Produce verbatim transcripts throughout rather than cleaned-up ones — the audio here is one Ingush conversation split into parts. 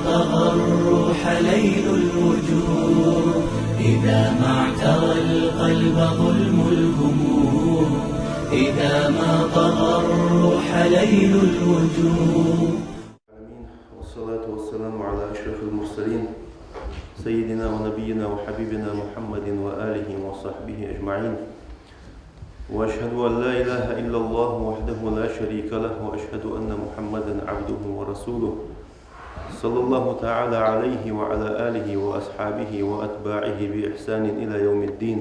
طغى الروح ليل الوجود، إذا ما اعترى القلب ظلم الهموم، إذا ما طغى الروح ليل الوجود. العالمين، والصلاة والسلام على أشرف المرسلين، سيدنا ونبينا وحبيبنا محمد وآله وصحبه أجمعين. وأشهد أن لا إله إلا الله وحده لا شريك له، وأشهد أن محمدا عبده ورسوله، صلى الله تعالى عليه وعلى آله وأصحابه وأتباعه بإحسان إلى يوم الدين،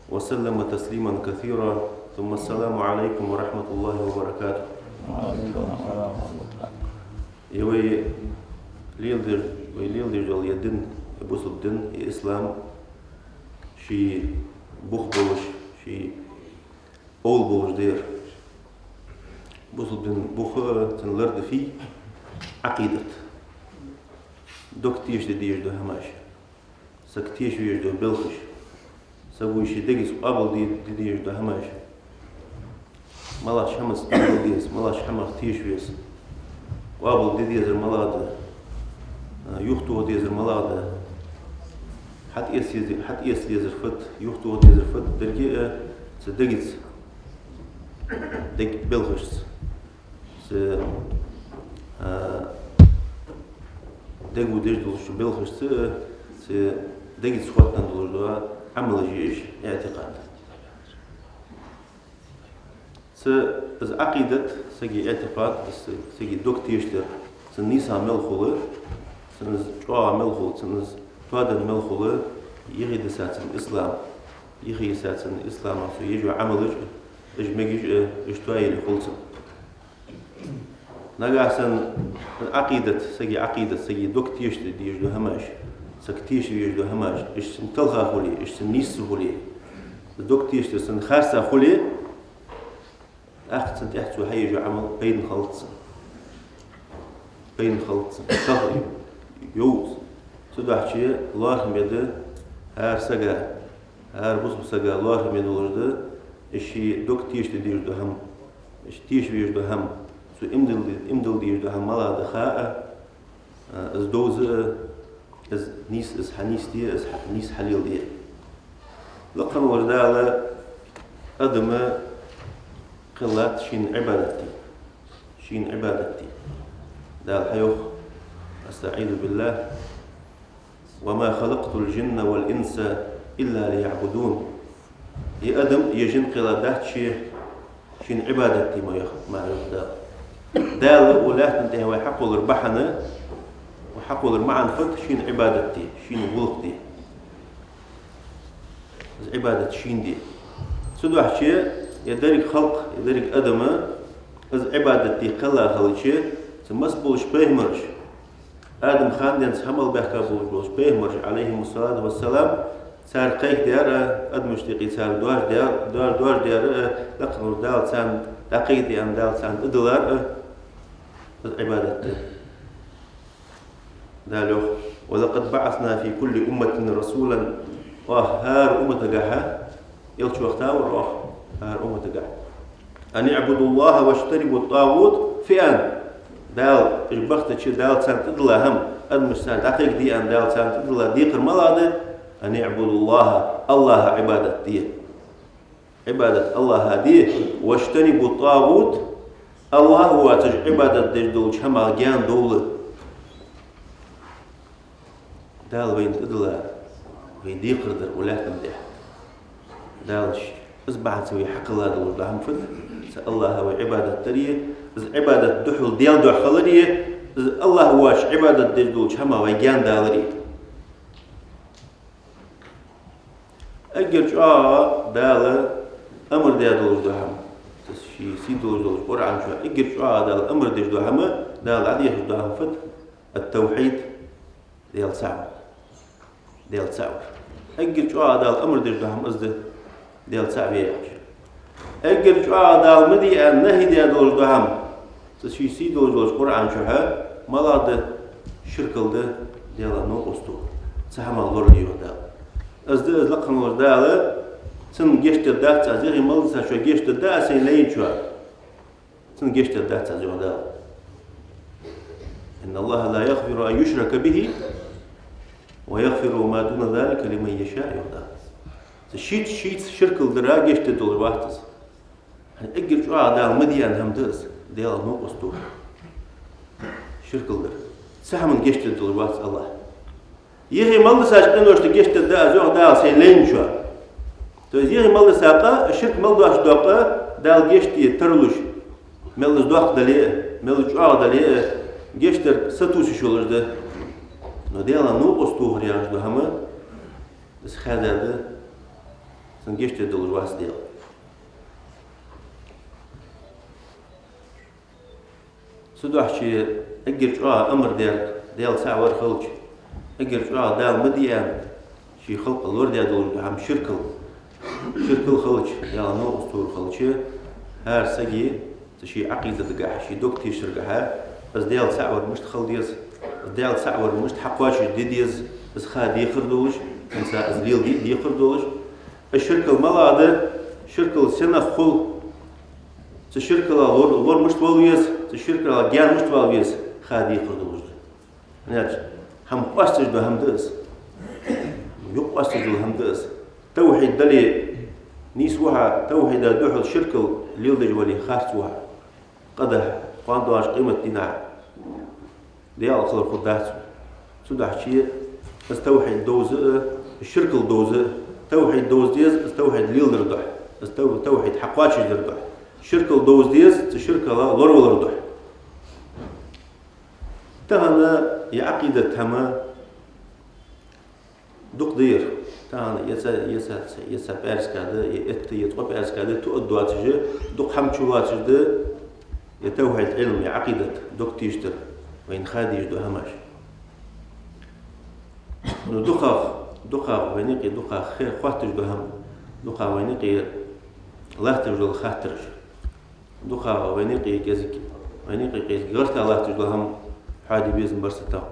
وسلم تسليما كثيرا. ثم السلام عليكم ورحمة الله وبركاته. Е вай леладеш, вай леладеш дола е дин, е бусалба дин, е ислам, ший бух болаш, ший овла болаш да ер. Бусалба дина бух, цун лард фуй? Ӏакъидат. Дог тешаде дезаш дола хӀамаш. Саг тешавеш дола белхаш. Саго ший дегаца къоабалде дезаш дола хӀамаш. МалагӀча хӀамаца къоабалде деза, малагӀча хӀамах теша веза. Къоабалде дезар малагӀа да, юхатоха дезар малагӀа да. ХьатӀаэца дезар, хьатӀаэца дезар фуд, юхатоха дезар фуд, деррига а цу дегаца, дега белхашца. Цу, а, дего деш долча белхашца, цу дегаца хоттаденна долаш дола Ӏамалаш я уж, иӀтикъад. Цу, из Ӏакъидат, сага иӀтикъад, из сага дог тешадар, цун нийса мел хул, цун из чӀоагӀа мел хул, цун из тоаденна мел хул, юхедиса цун ислам, юхедиса цун ислама цо еш йола Ӏамалаш, уж мегаш а, уж тоаяле хул цун. Нагахьа санна Ӏакъидат, сага Ӏакъидат, сага дог тешаде дезаш дола хӀамаш, саг тешавеш дола хӀамаш, уж цун талха хуле, уж цун нийсса хуле, дог тешадар цун харца хуле, тӀаккха цунна тӀехьа цо хьаеш йола Ӏамал пайдана хилац цунна. Пайдана хилац цунна. Талха йовз. Цудухьа лоархӀаме да хӀара сага, хӀара бусалба сага лоархӀаме долаш да, из ший дог тешаде дезаш дола хӀама, из тешавеш дола хӀама, цо иман дилла, иман дилла дезаш дола хӀама малагӀа да ха а, а, из довза а, из нийса, из хьанийсде а, из хьа-, нийса хьалеладе а. Лакхе волча Дала адам кхеллад шийна Ӏибадат де. Шийна Ӏибадат де. Дала хьайоах: أستعيذ بالله، وما خلقت الجن والإنس إلا ليعبدون. Е адам, е жин кхелладац ше шийна Ӏибадат де, ма йоах, ма йоах Дала. Дала укх лаьттан тӀа вай хьакхоллара бахьан, вай хьакхоллара маӀан фуд? Шийна Ӏибадат де, шийна гӀулакх де. Из Ӏибадат шийна де. Цудухьа е деррига халкъ, е деррига адам из Ӏибадат де кхелла хилча, цу масса болча пайхамараш, Адам хана денз хьа мел баьхка болаш болча пайхамараш, عليهم الصلاة والسلام, цар кхайкадаьр а, адамашта юкъе цар доаржадаьр, доар-, доаржадаьр а, лакхе волча Дала царна дӀакхайкаде аьнна, Дала царна тӀадиллар а, из Ӏибадат да. Дала йоах: ولقد بعثنا في كل أمة رسولا. Оаха хӀара умматагахьа элча вахийтавар оаха, хӀара умматагахьа. أن اعبدوا الله واجتنبوا الطاغوت. Фу аьнна? Дала, уж бахийтача Дала царна тӀадилла хӀама, адамашта царна дӀакхайкаде аьнна, Дала царна тӀадилла декхар малагӀа да? أن اعبدوا الله, АллахӀа Ӏибадат де. Ӏибадат АллахӀа де, واجتنبوا الطاغوت, АллахӀ воацаш Ӏибадат деш долча хӀамах гаьна довла. Дала вайна тӀадилла, вай декхар дар укх лаьттан тӀа. Дала ш-, из бахьанца вай хьакхелла долаш дола хӀама фуд? Цу АллахӀа вай Ӏибадат даре, из Ӏибадат духьал Даьла духьа хиларе, из АллахӀ воацаш Ӏибадат деш долча хӀамах вай гаьна даларе. Эггара чӀоагӀа Дала амар даь долаш дола хӀама, цу ший сий долаш долча Къуръан чу, эггара чӀоагӀа Дала амар деш дола хӀама, Дала дӀадехаш дола хӀама фуд? التوحيد, Даьла цаӀ вар. Даьла цаӀ вар. Эггара чӀоагӀа Дала амар деш дола хӀама из да, Даьла цаӀ ве яхаш. Эггара чӀоагӀа Дала ма де аьнна нахьи даь долаш дола хӀама, цу ший сий долаш долча Къуръан чухьа, малагӀа да? Ширкал да, Даьлах новкъост тохар. Цу хӀамах лорале, йоах Дала. Из да из, лакхе волча Дала, цунна гешт дергдац аз, яхий, малагӀа да цо гешт дергда аз, сайна лайначоа. Цунна гешт дергдац аз, йоах Дала. إن الله لا يغفر أن يشرك به ويغفر ما دون ذلك لمن يشاء, йоах Дала. Цу шийца, шийца ширк дар гешт дергдолаш вац из. ХӀана, эггара чӀоагӀа Дала ма де аьнна хӀама да из, Даьлах новкъост тохар. Ширк дар. Цу хӀаман гешт дергдолаш вац АллахӀ. Юхе мел дисача къиношта гешт дергда аз, йоах Дала, сай лайначоа. То есть юхе мел диса къа, ширк мел доацаш дола къа Дала гешт де тарлуш, мел из доккха дале а, мел из чӀоагӀа дале а, гешт дар сатувсаш йолаш да. Но Даьлах новкъост тохар яхаш дола хӀама, из хада да, цунна гешт дергдолаш вац Даьла. Цудухьа эггара чӀоагӀа амар дар, Даьла цаӀ вар хилча, эггара чӀоагӀа Дала ма де аьнна, ший халкъа лорадаь долаш дола хӀама ширк. Ширк хилча, Даьлах новкъост тохар хилча, хӀара сага цу ший Ӏакъидатагахьа, ший дог тешаргахьа, из Даьла цаӀ вар мишта хила деза, из Даьла цаӀ вар мишта хьакхоачашде деза, из ха дехар долаш, хӀанз из леладе дехар долаш, из ширк малагӀа да, ширк сенах хул, цу ширках лор, лор мишта вала веза, цу ширках гаьна мишта вала веза, ха дехар долаш да. Неча хӀама къоасташ дола хӀама да из. Юкъ къоасташ дола хӀама да из. ТавхӀид дале, нийса ва хьо, тавхӀида духьал ширк леладеш вале, харц ва хьо. Къа да хьа, кхоана доагӀача къематдийнахьа Даьла хилар хургдац хьона. Цудухьа из тавхӀид довза а, ширк довза а, тавхӀид довза деза, из тавхӀид леладар духьа, из тав-, тавхӀид хьакхоачашдар духьа. Ширк довза деза, цу ширках лоравалар духьа. Тахан ер Ӏакъидат хӀама дукха да ер. Тахан е цхьа, е цхьа, е цхьа пӀаьраска да, е итт, е ткъо пӀаьраска да, тоъа доацаш, дукха хӀама чулоацаш да ер тавхӀид Ӏилма, ер Ӏакъидат, дог тешар, вайна ха дезаш дола хӀамаш. Ну, дукхагӀа, дукхагӀа вайна юкъе, дукхагӀа хе-, хоатташ дола хӀама, дукхагӀа вайна юкъе латташ дола хаттараш. ДукхагӀа вайна юкъе кӀезига, вайна юкъе кӀезига гӀерташ латташ дола хӀама хьоаде безам бар са тахан.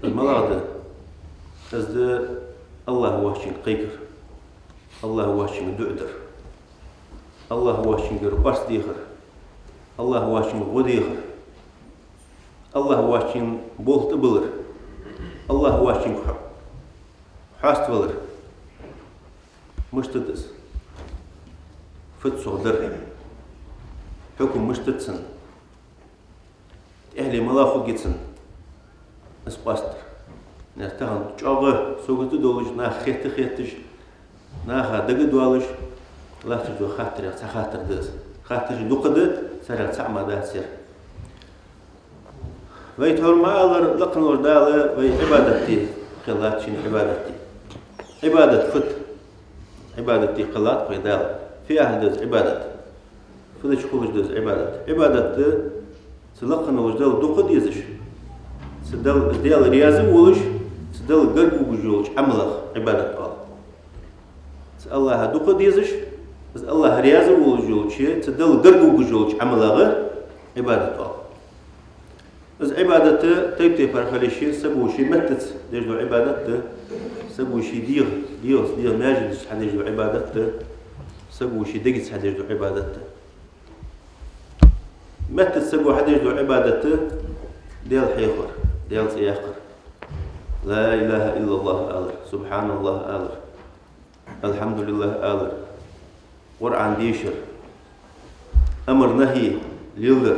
Из малагӀа да? Из да АллахӀ воацачунга кхайкар, АллахӀ воацачунга дуӀа дар, АллахӀ воацачунгара орц дехар, АллахӀ воацачунга гӀо дехар, АллахӀ воацачун болх тӀабиллар, АллахӀ воацачунга хьо-, хьаставалар. Мишта да из? Фу да цох дар? Хьукам мишта да цун? ТӀехьале малагӀа хургья цун из къоастар? Нах тахан чӀоагӀа сагота долаш, нах хетта-хетташ, наха дагадоалаш латташ дола хаттарех цхьа хаттар да из. Хаттараш дукха да, царех цаӀ мара дац ер. Вай тхьовра ма аллара, лакхаволча Дала вай Ӏибадат де кхеллад, шийна Ӏибадат де. Ӏибадат фуд? Ӏибадат де кхеллад вай Дала. Фу яхилга да из Ӏибадат? Фу дича хулаш да из Ӏибадат? Ӏибадат да цу лакхаволча Далла дукха дезаш, цу Далла, Даьла раьза волаш, цу Далла гаргавугаш йолча Ӏамалах Ӏибадат оал. Цу АллахӀа дукха дезаш, из АллахӀ раьза волаш йолча, цу Далла гаргавугаш йолча Ӏамалах Ӏибадат оал. Из Ӏибадат тайп-тайпара хила йиш я, саго ший меттаца деш дола Ӏибадат да, саго ший дегӀа, дегӀаца, дегӀа маьженашца хьадеш дола Ӏибадат да, саго ший дегаца хьадеш дола Ӏибадат да. Меттаца саго хьадеш дола Ӏибадат да Даьла хьехар, Даьла цӀи яккхар. لا إله إلا الله алар, سبحان الله алар, الحمد لله алар, Къуръан дешар, амар-нахьи леладар,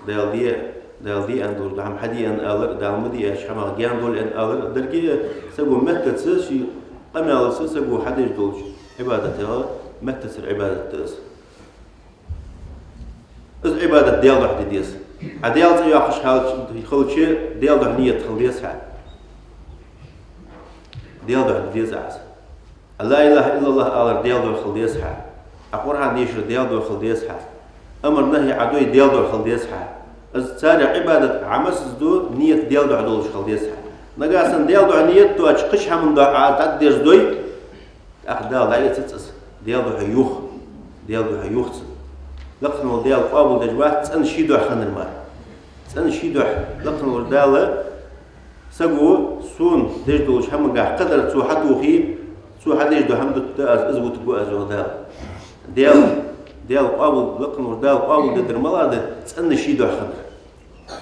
Дала де, Дала де аьнна долаш дола хӀама хьаде аьнна алар, Дала ма де аьннача хӀамах гаьна довла аьнна алар, деррига а саго меттаца, ший къамаьлаца саго хьадеш долча Ӏибадатех меттацара Ӏибадат да из. Из Ӏибадат Даьла духьа де деза. Ӏа Даьла цӀи йоаккхаш хилча, хилча, Даьла духьа ният хила деза хьа. Даьла духьа де деза Ӏа из. Ӏа لا إله إلا الله алар Даьла духьа хила деза хьа. Ӏа Къуръан дешар Даьла духьа хила деза хьа. Амар-нахьи Ӏа дой Даьла духьа хила деза хьа. Из царех Ӏибадат Ӏа массаза ду, ният Даьла духьа долаш хила деза хьа. Нагахьа санна Даьла духьа ният доацаш, кхыча хӀаман духьа Ӏа дӀадерзадой, тӀаккха Дала дӀаэцац из. Даьла духьа юх, Даьла духьа юх цунна. Лакхаволча Дала къоабалдеш вац цӀена ший духьа хиннар мара. ЦӀена ший духьа, лакхаволча Дала, саго сона деш долча хӀамагахьа кхыдар цо хьатохе, цо хьадеш дола хӀама дутаргда аз, из вутаргва аз, йоах Дала. Даьла, Даьла къоабал, лакхаволча Дала къоабалдергдар малагӀа да? ЦӀена ший духьа хиннар.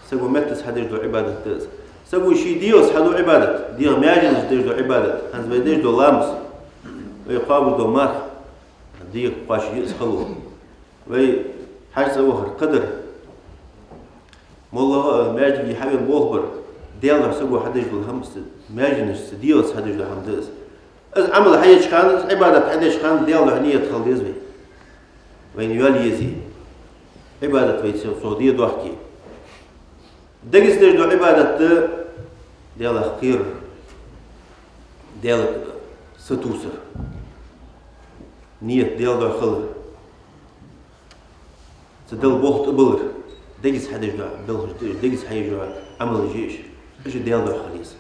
Саго меттаца хьадеш дола Ӏибадат да из. Саго ший дегӀаца хьаду Ӏибадат, дегӀа маьженашца деш дола Ӏибадат, хӀанз вай деш дола ламаз, вай кхоабаш дола марха, дегӀа кхоачаш я из хало. Вай хьажцӀа вахар, кхыдар, моллагӀа а маьждиге хьавена болх бар, Даьла духьа саго хьадеш дола хӀама, маьженашца, дегӀаца хьадеш дола хӀама да из. Из Ӏамал хьаеча хана, из Ӏибадат хьадеча хана Даьла духьа нийят хила деза вай. Вайна йола еза Ӏибадат вай цо, цо де дохке. Дегаца деш дола Ӏибадат да Даьлах кхерар, Даьлага сатувсар, нийят Даьла духьа хилар. Цу Далла болх тӀабиллар, дегаца хьадеш дола, белхаш да уж, дегаца хьаеш дола Ӏамалаш я уж, уж Даьла духьа хила еза.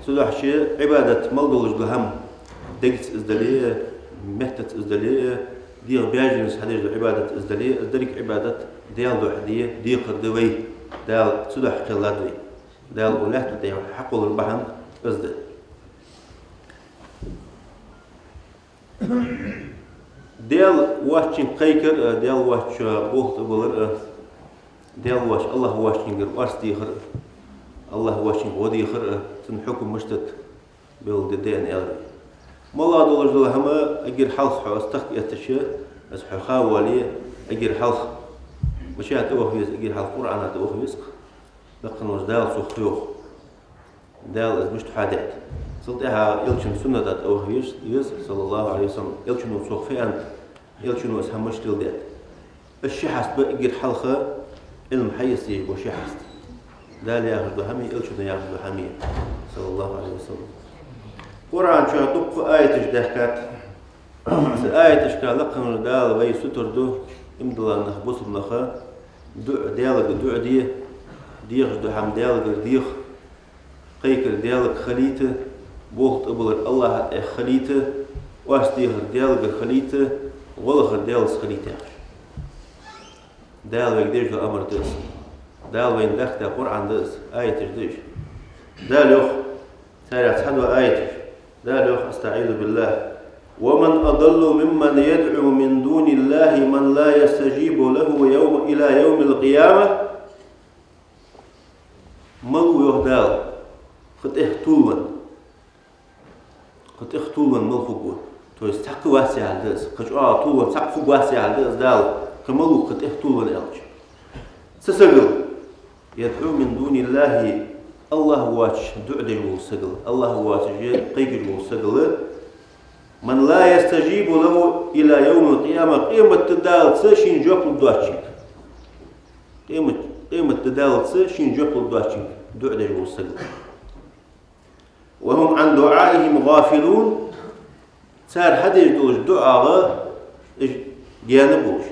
Цудухьа Ӏибадат мел долаш дола хӀама, дегаца из дале а, меттаца из дале а, дегӀа баьженашца хьадеш дола Ӏибадат из дале а, из деррига Ӏибадат Даьла духьа де декхар да вай. Дала цудухьа кхеллад вай. Дала укх лаьтта тӀа хьакхоллар бахьан из да. Даьла воацачунга кхайкар а, Даьла воацачоа болх тӀабиллар а, Даьла воацача, АллахӀ воацачунгара орц дехар а, АллахӀ воацачунга гӀо дехар а, цун хьукам мишта да белгалдаь да аьнна аьлар. МоллагӀа долаш дола хӀама, эггара хьалха хьо из тахка эттача, из хьо ха воале, эггара хьалха мича тӀаваха веза, эггара хьалха Къуръана тӀаваха веза-кх. Лакха волча Дала цох хьоаху. Дала из мишта хьоадаьд. Цул тӀехьагӀа Элчан сунната тӀаваха веза, веза, саллаллахӀу Ӏалайхи ва саллам. Элчано цох фу аьннад, Элчано из хӀама мишта леладаьд. Из ши хьаст ба эггара хьалха Ӏилма хьаэца дезаш бола ши хьаст. Дала яхаш дола хӀамеи, Элчано яхаш дола хӀамеи, саллаллахӀу Ӏалайхи ва саллам. Къуръан чу дуккха аяташ даьхкад. Цу аяташка лакха волча Дала вай сутара ду, иман дилла нах, бусалба нах, дуӀа Даьлага дуӀа де, дехаш дола хӀама Даьлагара деха, кхайкар Даьлага хилийта, болх тӀабиллар АллахӀа тӀа хилийта, орц дехар Даьлагара хилийта, гӀо лахар Даьлаца хилийта яхаш. Дала вайга деш дола амар да из. Дала вайна дахка Къуръан да из, аяташ да уж. Дала йоах, царех цхьа дола аяташ. Дала йоах, أستعيذ بالله: «ومن أضل ممن يدعو من دون الله من لا يستجيب له يوم، إلى يوم القيامة». Малув, йоах Дала, кхы тӀех тувлавенна, кхы тӀех тувлавенна мала хургва? То есть цхьаккха вац яхар да из, кхы чӀоагӀа тувлавенна цхьаккха хургвац яхар да из Дала, кхы малув кхы тӀех тувлавенна аьлча. Цу сагал, يدعو من دون الله, АллахӀ воацача дуӀа деш вола сагал, АллахӀ воацаш кхайкаш вола сагал, من لا يستجيب له إلى يوم القيامة, къематди даллалца шийна жоп лургдоацачунга. Къемат, къематди даллалца шийна жоп лургдоацачунга дуӀа деш вола сагал. وهم عن دعائهم غافلون. Цар хьадеш долча дуӀагӀа уж гаьна болаш.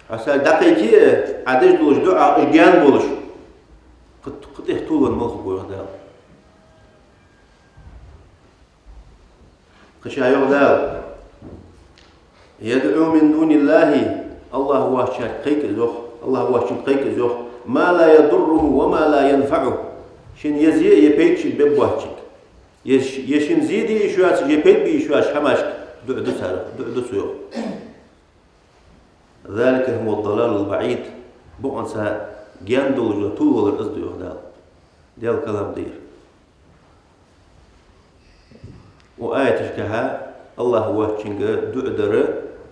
Хьо царга дӀакхайке а, Ӏа деш долча дуӀагӀа уж гаьна болаш, кхы, кхы тӀех тувлавенна мала хургва, йоах Дала. Кхыча йоах Дала: يدعو من دون الله, АллахӀ воацачарга кхайк из, йоах, АллахӀ воацачунга кхайк из, йоах, ما لا يضره وما لا ينفعه, шийна е зе, е пайда шийна бергбоацачунга. Е ш-, е шийна зе де йиш йоацаш, е пайда бе йиш йоацаш хӀамашка дуӀа ду цар, дуӀа ду цо, йоах. ذلك هو الضلال البعيد. Бокъонца гаьна долаш дола тувлавалар из да, йоах Дала. Даьла калам да ер. Укх аяташкахьа АллахӀ воацачунга дуӀа дар,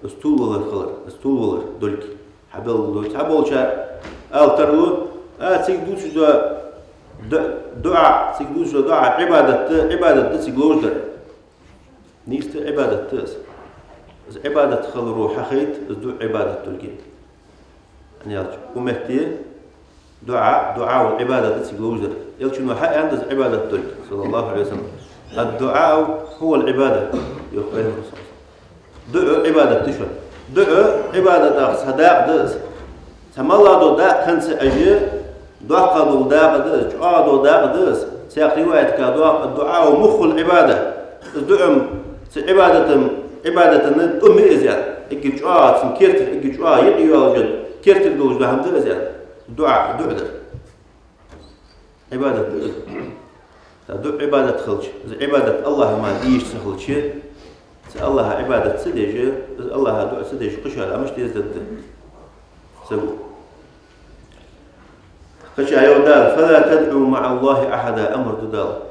из тувлавалар хилар, из тувлавалар долга хьабелгалду. Цхьаболчар ала тарлу: а, цига дувцаш дола ду-, дуӀа, цига дувцаш дола дуӀа Ӏибадат да, Ӏибадат да цига ловш дар. Нийса да, Ӏибадат да из. Из Ӏибадат хиларо хьахайт из дуӀа Ӏибадат долга. ХӀана аьлча укх метте дуӀа, дуӀа ва Ӏибадат да цига ловш дар. Элчано хьааьннад из Ӏибадат долга, саллаллахӀу Ӏалайхи ва саллам. الدعاء هو العبادة, йоах Пайхамара, саллаллахӀу Ӏалайхи ва саллам. ДуӀа Ӏибадат да шоана. ДуӀа Ӏибадатах цхьа дакъа да из. Цхьа моллагӀа дола дакъа хӀанз ца Ӏеш, доккхагӀа дола дакъа да из, чӀоагӀа дола дакъа да из. Цхьан риваятага доагӀа: الدعاء مخ العبادة. Из дуӀа-м цу Ӏибадата-м, Ӏибадата тӀум я из, аьнна. Эггара чӀоагӀа цун кертераг, эггара чӀоагӀа юкъе йоалаш йола кертераг долаш дола хӀама да из, аьнна. ДуӀа, дуӀа дар. Ӏибадат да из. Цу дуӀа Ӏибадат хилча, из Ӏибадат АллахӀа мара де йиш ца хилча, цу АллахӀа Ӏибадат ца деш, из АллахӀа дуӀа ца деш кхычар дӀа мишта деза дергда? Саго. Кхыча йоах Дала: «فلا تدعوا مع الله أحدا», амар ду Дала,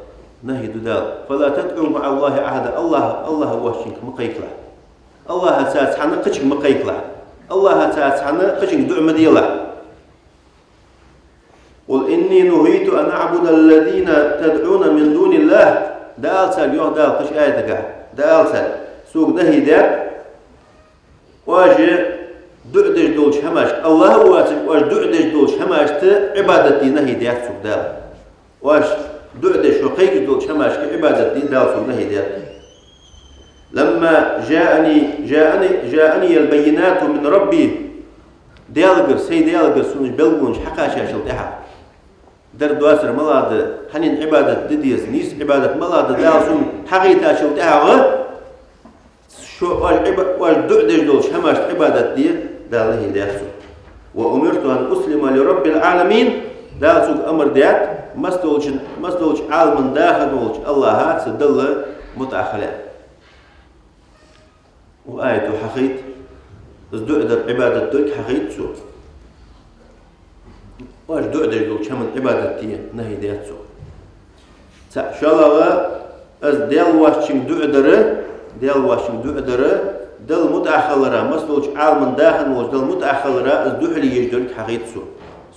нахьи ду Дала. «فلا تدعوا مع الله أحدا», АллахӀ, АллахӀ воацачунга ма кхайкалахь. АллахӀаца цхьана кхычунга ма кхайкалахь. АллахӀаца цхьана кхычунга дуӀа ма делахь. «قل إني نهيت أن أعبد الذين تدعون من دون الله». Дала царга йоах, Дала кхыча аятагахь, Дала царга: «Сога нахьи даьд оаш дуӀа деш долча хӀамашка, АллахӀ воацачунга оаш дуӀа деш долча хӀамашта Ӏибадат де нахьи даьд сога Дала. Оаш дуӀа деш, шо кхайкаш долча хӀамашка Ӏибадат де Дала сога нахьи даьд. لما جاءني، جاءني، جاءني البينات من ربي». Даьлагара, сай Даьлагара сона уж белгалонаш хьакхаьчачул тӀехьагӀа, дар-доацар малагӀа да, хьанна Ӏибадат де деза, нийса Ӏибадат малагӀа да Дала сона хьахайтачул тӀехьагӀа, шо оаш Ӏиба-, оаш дуӀа деш долча хӀамашта Ӏибадат де Дала нахьи даьд сога. «وأمرت أن أسلم لرب العالمين». Дала сога амар даьд, массадолча, массадолча Ӏаламан даха волча АллахӀаца Далла мутӀахьа хила. Укх аято хьахайт, из дуӀа дар Ӏибадат долга хьахайт цо. Оаш дуӀа деш долча хӀаман Ӏибадат де нахьи даьд цо. ЦаӀ. ШоллагӀа, из Даьла воацачунга дуӀа дар, Даьла воацачунга дуӀа дар Далла мутӀахьа хилара, массадолча Ӏаламан даха волча Далла мутӀахьа хилара, из духьале еш долга хьахайт цо.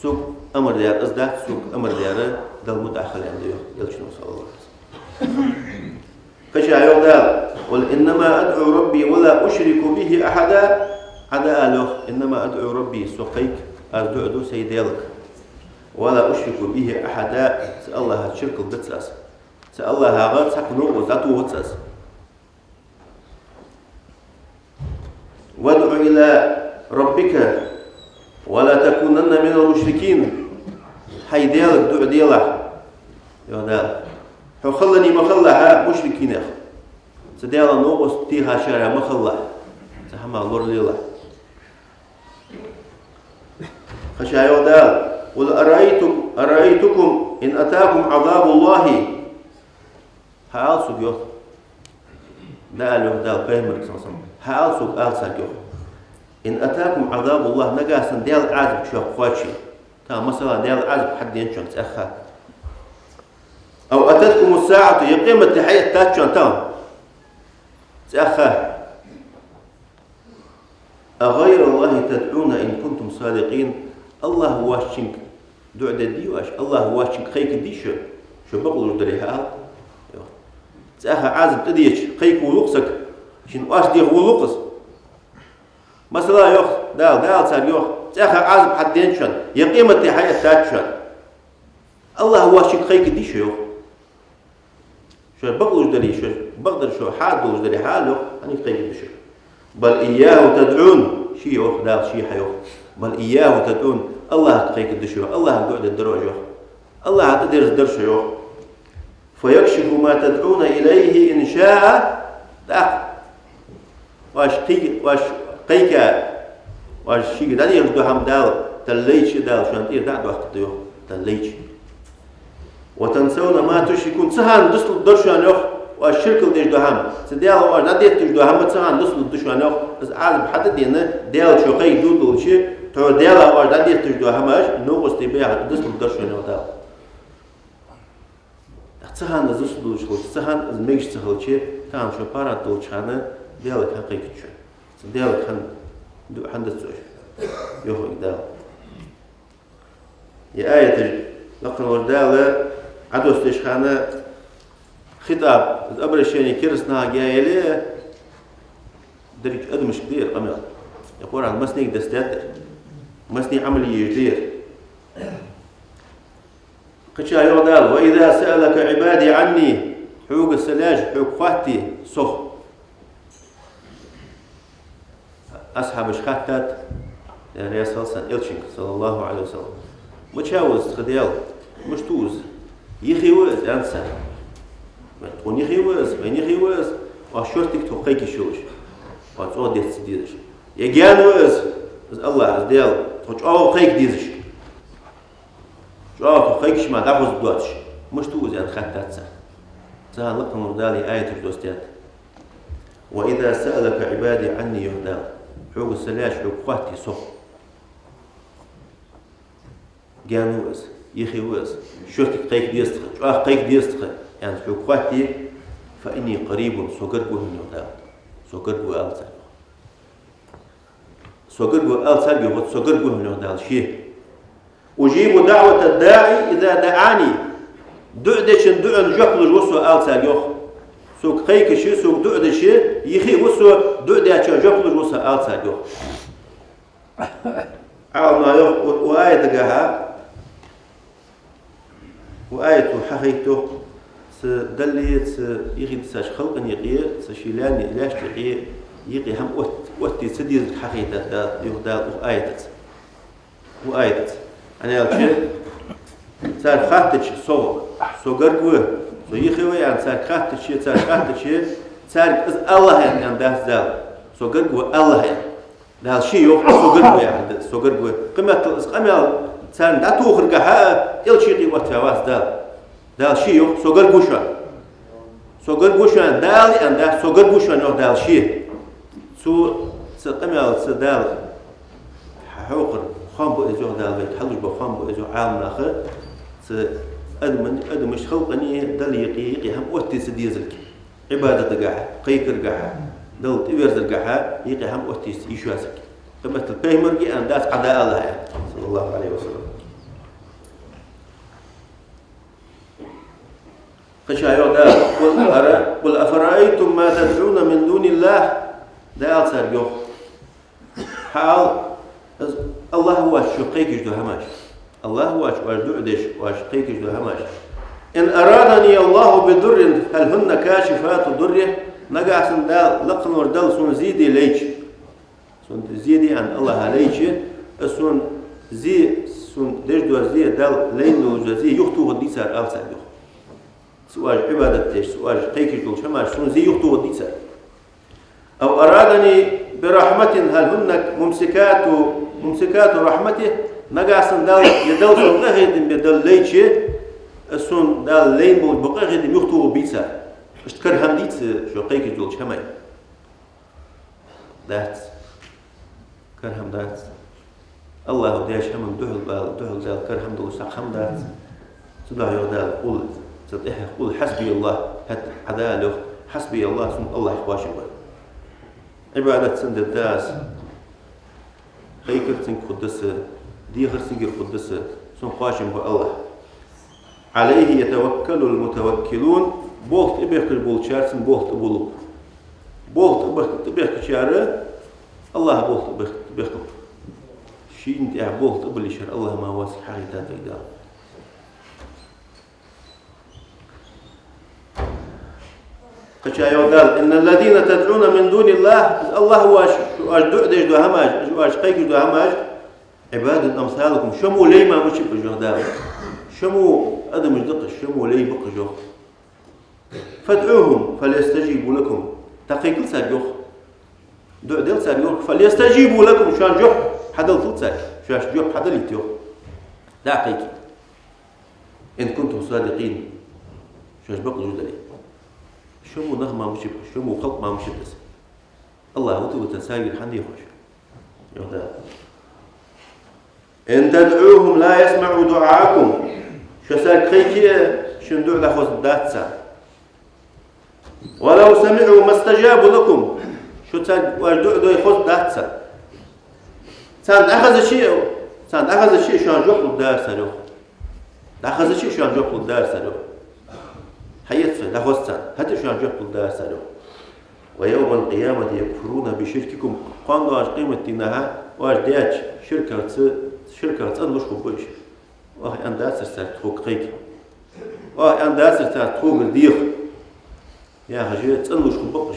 Сога амар даьр из дац, сога амар даьр Далла мутӀахьа хила аьнна да, йоах Элчано, صلى الله عليه وسلم. Кхыча йоах Дала: «قل إنما أدعو ربي ولا أشرك به أحدا». Ӏа Дала йоах: «إنما أدعو ربي», со кхайк, аз дуӀа ду сай Даьлага. «ولا أشرك به أحدا», цу АллахӀаца ширк дац аз. Цу АллахӀагара цхьаккха новкъост дӀатохац аз. «وادع إلى ربك ولا تكونن من المشركين». Хьай Даьлага дуӀа делахь, йоах Дала. Хьо хилане ма хилалахь мушрикинех. Цу Даьла новкъост техачарех ма хилалахь. Цу хӀамах лоралелахь. Кхыча йоах Дала: «قل أرأيتم، أرأيتكم إن أتاكم عذاب الله». Хьаала сога, йоах. Дала йоах, Дала пайхамарга, صلى الله عليه وسلم, хьаала сога, ала царга, йоах: «إن أتاكم عذاب الله», нагахьа санна Даьла Ӏазап шуга кхоаче. Тахан, масала, Даьла Ӏазап хьаденчун цӀаьхха. «أو أتتكم الساعة», е къематди хьаэттачун тахан цӀаьхха. «أغير الله تدعون إن كنتم صادقين». АллахӀ воацачунга дуӀа дергдий оаш? АллахӀ воацачунга кхайкаргдий шо? Шо бакълувш дале, хьаала. ЦӀаьхха Ӏазап тӀадеча, кхайка волаш ва саг, шийна оаш деха волаш ва из. Масала, йоах Дала, Дала царга йоах: цӀаьхха Ӏазап хьаденчун, е къематди хьаэттачун. АллахӀ воацачунга кхайкаргдий шо, йоах? Шо бакълувш дале, шо бакъдар шо хьадувцаш дале, хьаала, йоах, хьанга кхайкаргда шо? «بل إياه تدعون», ше йоах, Дала ше хьайоах. «بل إياه تدعون», АллахӀага кхайкаргда шо, йоах, АллахӀага дуӀа дергдар оаш, йоах. АллахӀа тӀадерзадар шо, йоах. «فيكشف ما تدعون إليه إن شاء». ТӀаккха оаш кхайк-, оаш кхайка, оаш шийга дӀадехаш дола хӀама Дала, тӀаллайча Дала шоана тӀера дӀа а доаккхаргда, йоах, тӀаллайча. «وتنسون ما تشركون». Цу хана дусалургдар шоана, йоах, оаш ширк деш дола хӀама. Цу Даьлага оаш дӀадетташ дола хӀама цу хана дусалургда шоана, йоах. Из Ӏазап хьатӀадена, Даьлага шо кхайкаду долча, тхьовра Даьлага оаш дӀадетташ дола хӀамаш, новкъостий ба яхаш, дусалургдар шоана, йоах Дала. Цу хана из дусалуш хилча, цу хана из мегаш ца хилча, тахан шо паргӀата долча хана Даьлага хӀана кхайкаргда шо? Цу Даьлага хӀана ду-, хӀана дац оаш? Йоах Дала. Ер аяташ, лакха волча Дала Ӏодоссадеш хана, хитӀаб, обращение керастанахага яь яле, деррига адамашка да ер къамаьл. Ер Къуръан массанега доссадаьд ер. Массане Ӏамал е езаш да ер. Кхыча йоах Дала: «وإذا سألك عبادي عني», хьога са лаьш, хьога хоатте сох. Асхьабаша хаьттад, Даьла раьза хилва царна, Элчанга, صلى الله عليه وسلم: «Мича ва из тха Даьла? Мишта ва из? Юхе ва из?» — аьннад цар. «Вай, тхона юхе ва из, вайна юхе ва из, оаш шортига тхога кхайкаш йолаш, оаш чӀоагӀа деза ца дезаш. Е гаьна ва из, из АллахӀ, из Даьла, тхога чӀоагӀа кхайка дезаш, чӀоагӀа тхога кхайкаш мара дӀахозаргдоацаш. Мишта ва из?» — аьнна хаьттад цар. Цу хана лакха волча Дала ер аяташ доссадаьд. «وإذا سألك عبادي عني», йоах Дала, хьога са лаьш, хьога хоатте сох. Гаьна ва из. Юхе ва из. Шортта кхайка деза тха, чӀоагӀа кхайка деза тха, аьнна хьога хоатте, فإني قريب, со гарга ва хьона, йоах Дала. Со гарга ва, ала царга. Со гарга ва, ала царга, йоах, со гарга ва хьона, йоах Дала, ше. أجيب دعوة الداع إذا دعان. ДуӀа дечун дуӀан жоп луш ва со, ала царга, йоах. Сога кхайкача, сога дуӀа дича, юхе ва со, дуӀа дечун жоп луш ва со, ала царга, йоах. Ӏаламнаха йоах, укх, укх аятагахьа, укх аято хьахайт, йоах, цу Далла, цу юхедисача халкъа юкъе, цу ший лаьна, лаьшта юкъе, юкъе хӀама отт-, отте ца дезарг хьахайтад Дала, йоах Дала укх аятаца. Укх аятаца. ХӀана аьлча, царга хаьттача, со, со гарга ва, со юхе ва аьнна, царга хаьттача, царга хаьттача, царга из алалахь аьнна, аьнна дац Дала. Со гарга ва алалахь аьнна. Дала ше йоах, со гарга ва яхар да, со гарга ва. Кхыметтел из къамаьл царна дӀатохаргахьа а, Элча юкъе оттаваь вац Дала. Дала ше йоах, со гарга ва шоана. Со гарга ва шоана, Дала аьнна дац, со гарга ва шоана, йоах Дала ше. Цу, цу къамаьлаца Дала хьахьокхар хоам ба из, йоах Дала, вайга хьалуш ба хоам ба из, йоах Ӏаламнаха, цу адаман-, адамашта, халкъа Далла юкъе, юкъе хӀама отте ца дезарг. Ӏибадатагахьа, кхайкаргахьа, Далла тӀаверзаргахьа юкъе хӀама отте йиш йоацарг. Кхыметтел пайхамарга аьнна дац, Ӏа да алалахь аьнна, صلى الله عليه وسلم. Кхыча йоах Дала: قل أرأ-، قل أفرأيتم ما تدعون من دون الله. Дала царга йоах: хьаала, из АллахӀ воацача шо кхайкаш дола хӀамаш. АллахӀ воацача оаш дуӀа деш, оаш кхайкаш дола хӀамаш. إن أرادني الله بضر هل هن كاشفات ضره. Нагахьа санна Дала, лакхаволча Дала сона зе де лайча. Сона зе де аьнна АллахӀа лайча, из сона зе, сона деш дола зе Дала лайна долаш дола зе юхатохаргдий цар, ала царга, йоах. Цу оаш Ӏибадат деш, цу оаш кхайкаш долча хӀамаша сона зе юхатохаргдий цар. أو أرادني برحمة هل هن ممسكات، ممسكات رحمته. Нагахьа санна Дала, е Дала сона къахетам бе Дала лайча, из сона Дала лайна болаш бола къахетам юхатохаргбий цар. Иштта кара хӀама дий из, шо кхайкаш долча хӀамай? Дац. Кара хӀама дац. АллахӀа деча хӀаман духьал бала, духьал Дала кара хӀама долаш цхьаккха хӀама дац. Цудухьа йоах Дала, къул, цул тӀехьа къул хьасбия АллахӀ, хӀаьта Ӏа да ала йоах, хьасбия АллахӀ, сона АллахӀ кхоачам ба. Ӏибадат цун дергда аз, кхайкар цунгара хургда са, дехар цунгара хургда са, сона кхоачам ба АллахӀ. عليه يتوكل المتوكلون, болх тӀабехкаш болчар цун болх тӀабулл. Болх тӀабех-, тӀабехкачар АллахӀа болх тӀабех-, тӀабехкаб. Шийна тӀехьа болх тӀабиллачар АллахӀ мара воацилга хьахайтад вайга Дала. Кхыча йоах Дала: إن الذين تدعون من دون الله, из АллахӀ воацаш, оаш дуӀа деш дола хӀамаш, оаш кхайкаш дола хӀамаш, عباد أمثالكم, шо мо лай мара мичаб уж, йоах Дала. Шо мо адамаш да-кх уж, шо мо лай ба-кх уж, йоах. فادعوهم فليستجيبوا لكم. ДӀакхайкал царга, йоах. ДуӀа дел царга, йоах. فليستجيبوا لكم, шоана жоп хьадалийтал цар. Шоашта жоп хьадалийта, йоах. ДӀакхайка. إن كنتم صادقين. Шоаш бакълувш дале. Шо мо нах мара мичаб, шо мо халкъ мара мичаб из. АллахӀ вита-вита царгара хьадехаш. Йоах Дала: إن تدعوهم لا يسمعوا دعاءكم. Шо царга кхайке а, шун дуӀа дӀахозаргдац царна. ولو سمعوا ما استجابوا لكم. Шо царга, оаш дуӀа дой, хозаргдац царна. Царна дӀахазача а, царна дӀахазача а шоана жоп лургдар цар, йоах. ДӀахазача а шоана жоп лургдар цар, йоах. Хьаэц вай, дӀахоз царна. ХӀаьта а шоана жоп лургдар цар, йоах. ويوم القيامة يكفرون بشرككم. Кхоана доагӀача къематдийнахьа оаш деча ширкаца, ширках цӀенлуш хургба уж. Оаха аьнна дацар царга тхога кхайка. Оаха аьнна дацар царга тхогара деха. Яхаш, цӀенлуш хургба-кх уж.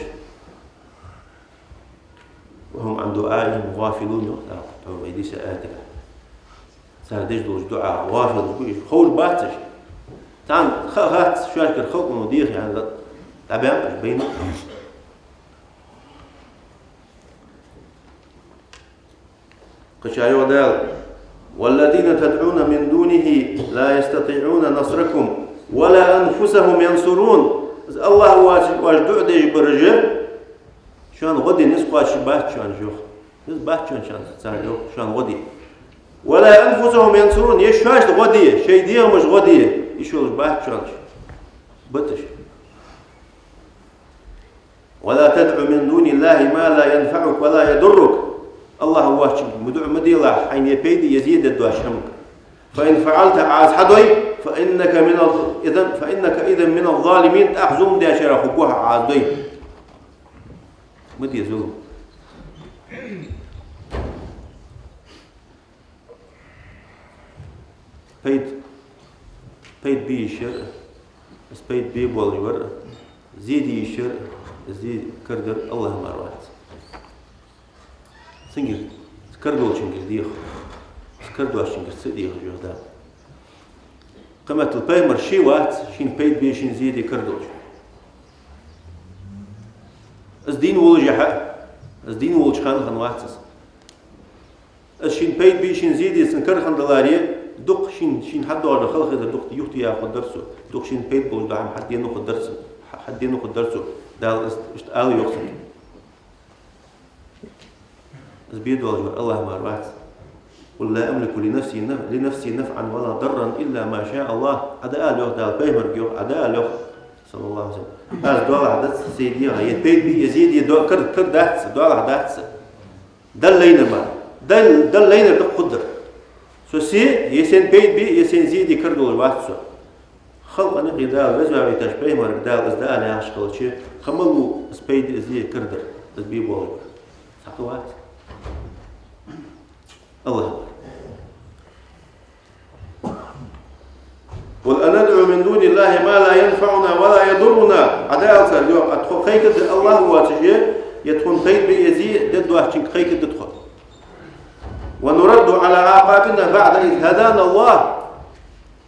وهم عن دعائهم غافلون, йоах Дала, тхьовра вай дийша аятагахьа. Цар деш долча дуӀах гӀафилаш ба уж, ховш бац уж. Царна ха а хац, шоашкара халкъо деха аьнна, дӀабаьннаб уж, байна. Кхыча йоах Дала: والذين تدعون من دونه لا يستطيعون نصركم ولا أنفسهم ينصرون. Из АллахӀ воацаш оаш дуӀа деш бараш, шоана гӀо де низ кхоачаш бац шоана уж, йоах. Низ бац шоана царна, йоах, шоана гӀо де. ولا أنفسهم ينصرون, е шоашта гӀо де, шоай дегӀамаш гӀо де йиш йолаш бац шоаш. Бац уж. ولا تدع من دون الله ما لا ينفعك ولا يضرك. АллахӀ воацачунга ма дуӀа ма делахь, хьайна е пайда, е зе дергдоацаш хӀаманга. فإن فعلت, Ӏа из хьадой, فإنك من الظ-, إذا، فإنك إذا من الظالمين, тӀаккха зулам дечарех хургва хьо, Ӏа из дой. Ма де зулам. Пайда, пайда бе йиш яр, из пайда бе болаш вар, зе де йиш яр, из зе карадар АллахӀа мара вац. Цунгара, из кара долчунгара деха, из кара доацачунгара ца деха, йоах Дала. Кхыметтел пайхамар ше вац шийна пайда бе, шийна зе де кара долаш. Из дийна волашехьа, из дийна волча хана хинна вац из. Из шийна пайда бе, шийна зе де цунна кара хинна даларе, дукха шийна, шийна хьадоагӀаш дола халахетар дукха юхатеха хургдар цо, дукха шийна пайда болаш дола хӀама хьадена хургдар цо, хьа-, хьадена хургдар цо. Дала из иштта ала йоах цунга. Из бе долаш вар АллахӀа мара вац. قل لا أملك لنفسي نف-، لنفسي نفعا ولا ضرا إلا ما شاء الله. Ӏа дӀаала, йоах Дала, пайхамарга, йоах, Ӏа дӀаала, йоах, صلى الله عليه وسلم. Аз доалахьа дац са дегӀа е пайда бе, е зе де, до-, кара, кара дац са, доалахьа дац са. Далла лайнар мара. Дал-, Далла лайнар дукха хургдар. Со се, е сен пайда бе, е сен зе де кара долаш вац со. Халкъа юкъе Дала веза ваьннача пайхамарга Дала из дӀаала яхаш хилча, кхы малав из пайда, из зе карадар, из бе болаш вар? Цхьаккха вац. АллахӀа мара. قل أندعو من دون الله ما لا ينفعنا ولا يضرنا. Ӏа дӀаала царга, йоах, Ӏа тхо кхайкаргда АллахӀ воацаше, е тхона пайда бе, е зе дергдоацачунга кхайкаргда тхо. ونرد على أعقابنا بعد إذ هدانا الله.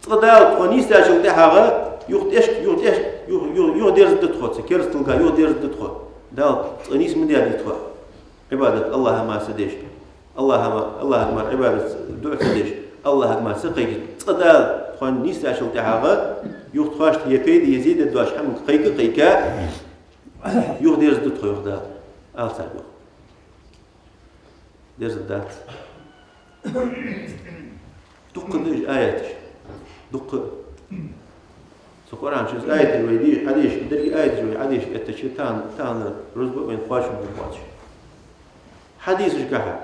Цкъа Дала тхо нийсдечул тӀехьагӀа юха тӀехьашка, юха тӀехьашка, юха, юха, юхадерзаргда тхо, цу керасталга юхадерзаргда тхо. Дала цкъа нийса ма даьдий тхо, Ӏибадат АллахӀа мара ца деш. АллахӀа ма-, АллахӀага мара Ӏибадат, дуӀа ца деш, АллахӀага мара ца кхайкаш. Цкъа Дала тхо нийсдечул тӀехьагӀа юха тхоашта е пайда, е зе дергдоацача хӀаманга кхайка, кхайка, юхадерзаргда тхо, йоах Дала. Ала царга, йоах. Дерзаргдац. Дуккха да уж аяташ. Дуккха. Цу Къуръан чу из аяташ вай де-, хьадеш, деррига аяташ вай хьадеш эттача, тахан, тахан рузба вайна кхоачам ба кхоачаш. Хьадисашкахьа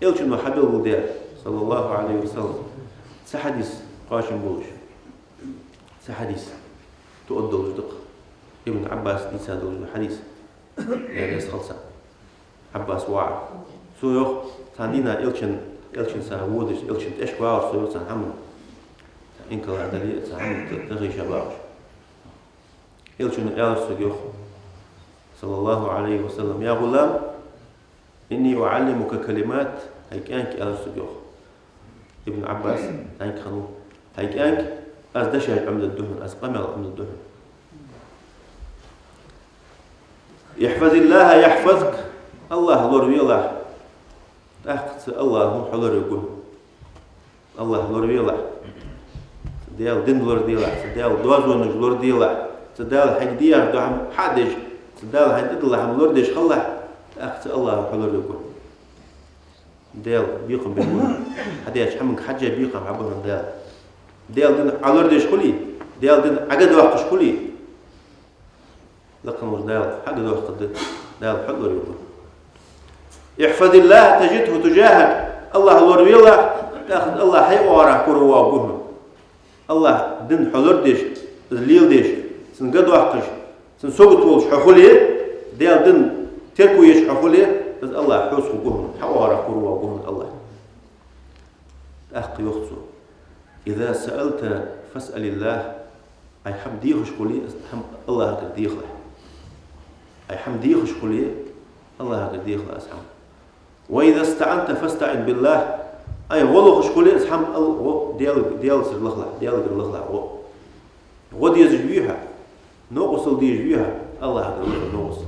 Элчано хьабелгалдаьр, صلى الله عليه وسلم, цхьа хьадис кхоачам болаш. Цхьа хьадис. Тоъал долаш да-кх. Ибн Ӏаббаса дийца долаш да хьадис. Яр яс халца. Ӏаббас воӀа. Цо йоах, цхьан дийнахьа Элчан, Элчан са водаш, Элчан тӀехьашка вагӀаш, цо йоах, цхьан хӀаман, цхьан инкала дале, цхьан хӀаман тӀа-, тӀахайша багӀаш. Элчано аьлар цунга, йоах, صلى الله عليه وسلم: يا غلام، إني أعلمك كلمات. Хьай кӀаьнк, аьлар цунга, йоах. Ибн Ӏаббас, кӀаьнк хиннав. Хьай кӀаьнк, аз дешаш Ӏомадергда хьона, аз къамаьл Ӏомадергда хьона. احفظ الله يحفظك. АллахӀ лоравелахь, тӀаккха цу АллахӀо хьо лоравергва. АллахӀ лоравелахь. Цу Даьла дин лораделахь, цу Даьла доазонаш лораделахь, цу Дала хьайга дехаш дола хӀама хьа а деш, цу Дала хьайна тӀадилла хӀама лорадеш хилалахь, тӀаккха цу АллахӀо хьо лоравергва. Даьла бекхам бергба хьона. Хьадеча хӀаманга хьежжа бекхам хьабу хьона Дала. Даьла дин Ӏа лорадеш хуле, Даьла дин Ӏа гӀадоаккхаш хуле, лакха волча Дала хьагӀадоаккхаргда, Дала хьо лоравергва. احفظ الله تجده تجاهك. АллахӀ лоравелахь, тӀаккха АллахӀ хьай оагӀорахьа кура воагӀаргва хьона. АллахӀа дин хьо лорадеш, из леладеш, цунна гӀадоаккхаш, цунна сагот волаш хьо хуле, Даьла дин терко еш хьо хуле, из АллахӀ хьоца хургва хьона, хьа оагӀорахьа кура воагӀаргва хьона АллахӀ. ТӀаккха йоах цо: إذا سألت فاسأل الله. Ӏа хӀама дехаш хуле, из хӀама АллахӀагара дехалахь. Ӏа хӀама дехаш хуле, АллахӀагара дехалахь из хӀама. وإذا استعنت فاستعن بالله. Ӏа гӀо лохаш хуле, из хӀама Ал-, гӀо-, Даьла-, Даьлацара лахалахь, Даьлагара лахалахь гӀо. ГӀо дезаш вий хьо, новкъостал дезаш вий хьо, АллахӀагара лаха новкъостал.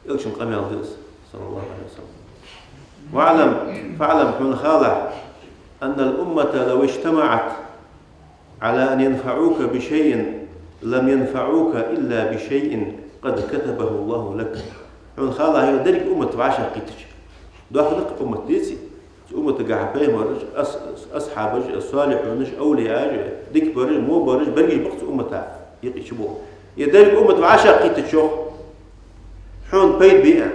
Элчан къамаьл да из, صلى الله عليه وسلم. واعلم، فاعلم, хьона халахь, أن الأمة لو اجتمعت على أن ينفعوك بشيء لم ينفعوك إلا بشيء قد كتبه الله لك. Хьона халахь, йоах, деррига уммат вӀашагӀкхийттача, Дохнакх уммат деций? Цу умматагахьа пайхамараш, ас-, асхьабаш, солихьунаш, овлияаш, дика бараш, во бараш, берригаш ба-кх цу уммата юкъе чубоагӀаш. Е деррига уммат вӀашагӀкхийттача, хьона пайда бе аьнна.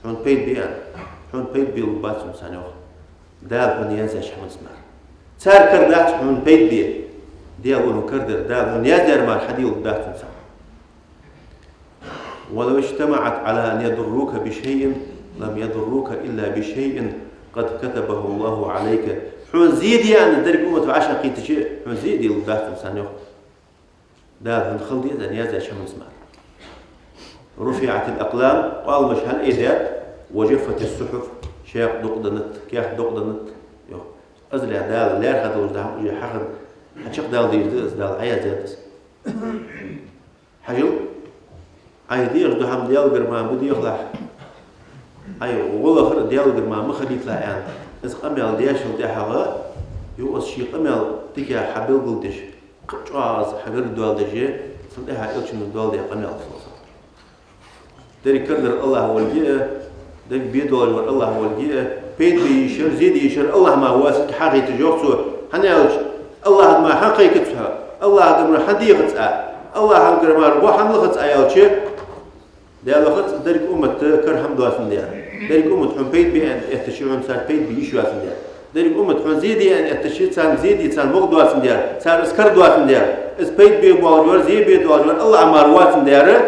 Хьона пайда бе аьнна. Хьона пайда бе лургбац царна, йоах. Дала хьона яздаьча хӀаманца мара. Цар кара дац хьона пайда бе. Даьла ва хьона карадар, Дала хьона яздаьр мара хьаде лургдац царна. «ولو اجتمعت على أن يضروك بشيء لم يضروك إلا بشيء قد كتبه الله عليك». Хьона зе де аьнна деррига уммат вӀашагӀкхийттача, хьона зе де лургдац царна, йоах. Дала хьона хала деза яздаьча хӀаманца мара. «رفعت الأقلام», къоаламаш хьалъайдаьд, «وجفت الصحف», шаькъ дукъ деннад, каьхат дукъ деннад, йоах. Азале Дала лаьрхӀа долаш да хӀама уже хьахинна, хьачакхдала дезаш да из, Дала хьаяздаьд из. Хьажал, Ӏайха дехаш дола хӀама Даьлагара мара ма дехалахь. Ӏай гӀо лахар Даьлагара мара ма хилийталахь, аьнна. Из къамаьл дешал тӀехьагӀа, юха из ший къамаьл дикагӀа хьабелгалдеш, кхы а чӀоагӀа из хьагаргадоаладеш, цул тӀехьагӀа Элчано доаладаь къамаьл да из. Деррига карадар АллахӀ волга а, деррига бе долаш вар АллахӀ волга а, пайда бе йиш яр, зе де йиш яр АллахӀ мара ва из, хьагӀийташ йоах цо. ХӀана аьлча, АллахӀага мара хӀана кхайкац хьо, АллахӀагара мара хӀана дехац Ӏа, АллахӀагара мара гӀо хӀана лахац Ӏа аьлча, Даьла хац, деррига уммата кара хӀама доацандаь. Деррига уммат хьона пайда бе аьнна эттача, хьона цар пайда бе йиш йоацандаь. Деррига уммат хьона зе де аьнна эттача, царна зе де, царна вокх доацандаь, цар из кара доацандаь. Из пайда бе боалаш вар, зе бе доалаш вар АллахӀ мара воацандаь,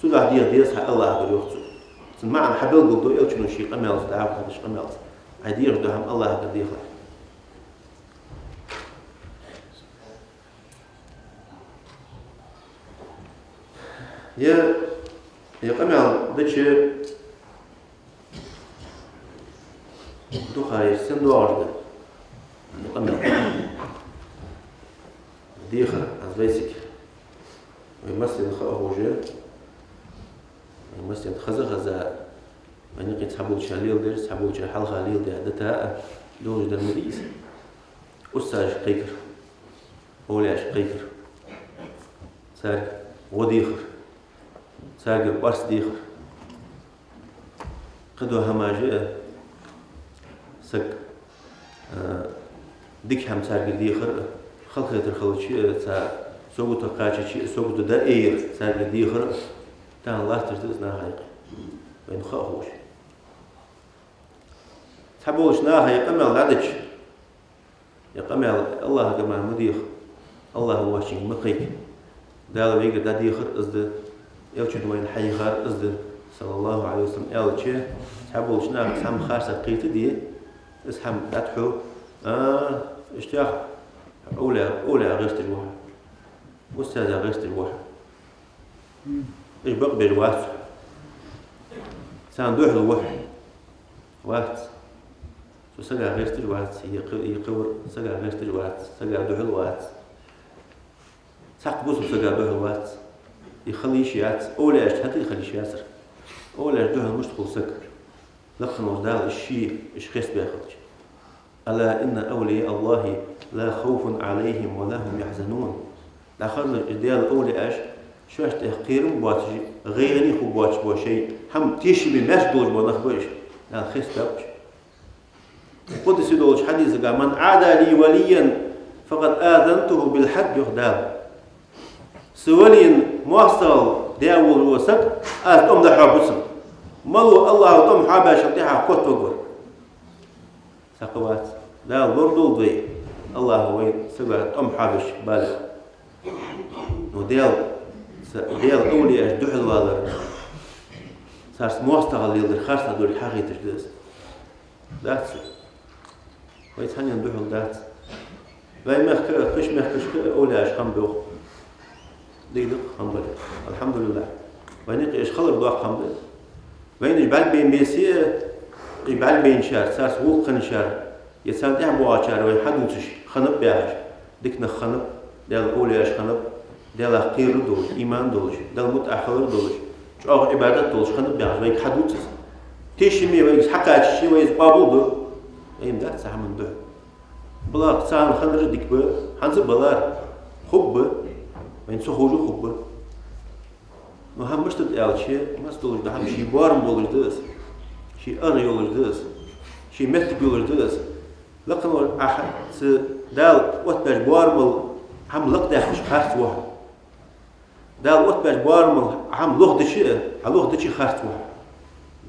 цудухьа деха деза хьа АллахӀагара, йоах цо. Цун маӀан хьабелгалду Элчано ший къамаьлаца, дӀахо хьадеча къамаьлаца. Ӏай дехаш дола хӀама АллахӀагара дехалахь. Е, е къамаьл дича дукха ер сен доагӀаш да. Е къамаьл. Дехар, аз вайцига. Вай массанена ховш да. Вай массанена хеза-хеза, вайна юкъе цхьаболчар леладер, цхьаболчар хьалха леладаь дита а долаш дар ма дий из. Устазашка кхайкар, овлияашка кхайкар, царга гӀо дехар, царгара орц дехар. Кхыдола хӀамаш а, саг, а, дика хӀама царгара дехар а, халахетар хилча а, цар сагото кхаьчача а, сагото дӀаайяр царгара дехар а, тахан латташ да из наха юкъе. Вайна ховш. Цхьаболча наха е къамаьл дӀадича, е къамаьл АллахӀагара мара ма деха, АллахӀ воацачунга ма кхайка. Дала вайгара дӀадехар из да, Элчано вайна хьайихар из да, صلى الله عليه وسلم, аьлча, цхьаболча наха цхьа хӀама харцахьа кхетаде, из хӀама дӀатӀахьу, а, иштта овлия, овлия гӀерташ ва хьо, устаза гӀерташ ва хьо. Уж бакъбеш вац хьо. Царна духьал ва хьо. Вац. Цу сага гӀерташ вац. Е кхы-, е кхывар сага гӀерташ вац. Сага духьал вац. Цхьаккха бусалба сага духьал вац. Е хила йиш яц. Овлияашта хӀаьта а хила йиш яцар. Овлияашта духьал мишта хул саг? Лакха волча Дала уж ший, уж хестабаь хилча. «ألا إن أولياء الله لا خوف عليهم ولا هم يحزنون». ДӀахазар уж Даьла овлияаш, шоашта тӀехьа кхерам боацаш, гӀайгӀане хургбоацаш бола шоай хӀама тешаме меш долаш бола нах ба уж. Дала хестабаьб уж. Къудси долча хьадисага: «من عادى لي وليا فقد آذنته بالحرب», йоах Дала. Са валийна моастагӀал даь волаш вола саг, аз тӀом дӀахьоргба цунна. Малав АллахӀа тӀом хьоабаьчул тӀехьагӀа котваргвар? Цхьаккха вац. Дала лорадолда вай, АллахӀа вайна сага тӀом хьоабеш бале. Но Даьла, са-, Даьла овлияашта духьалвалар, царца моастагӀал леладар харцахьа долга хьагӀийташ да из. Дац. Вай цхьаннена духьал дац. Вай мехка а, кхыча мехкашка а овлияаш хам бох. Дика да-кх, хам бале. АлхьамдулиллахӀ. Вайна юкъе уж хилар доккха хам да. Вайна уж бӀаргабайна беса а, уж бӀаргабайначар, царца гӀулакх хинначар, е царна тӀехьа боагӀачар вай хьадувцаш хиннаб яхаш. Дика нах хиннаб, Даьла овлияаш хиннаб, Даьлах кхерар долаш, иман долаш, Далла мутӀахьа хилар долаш, чӀоагӀа Ӏибадат долаш хиннаб яхаш вайга хьадувц из. Тешаме вайга из хьакхаччалца, вай из къоабалду. Вайна дац цу хӀаман духьал. БалхӀа царна хиннараш дика ба, хӀанз а балар. Хургба. Вайна ца ховш а хургба. Но хӀама мишта да аьлча, массадолаш да хӀама ший боарам болаш да из. Ший ара йолаш да из, ший меттиг йолаш да из. Лакха волча Ӏа цу Дала оттабаьча боарамал хӀама лакхдаьккхача харц ва хьо. Дала оттабаьча боарамал хӀама лохадича, хьа лохадича харц ва хьо.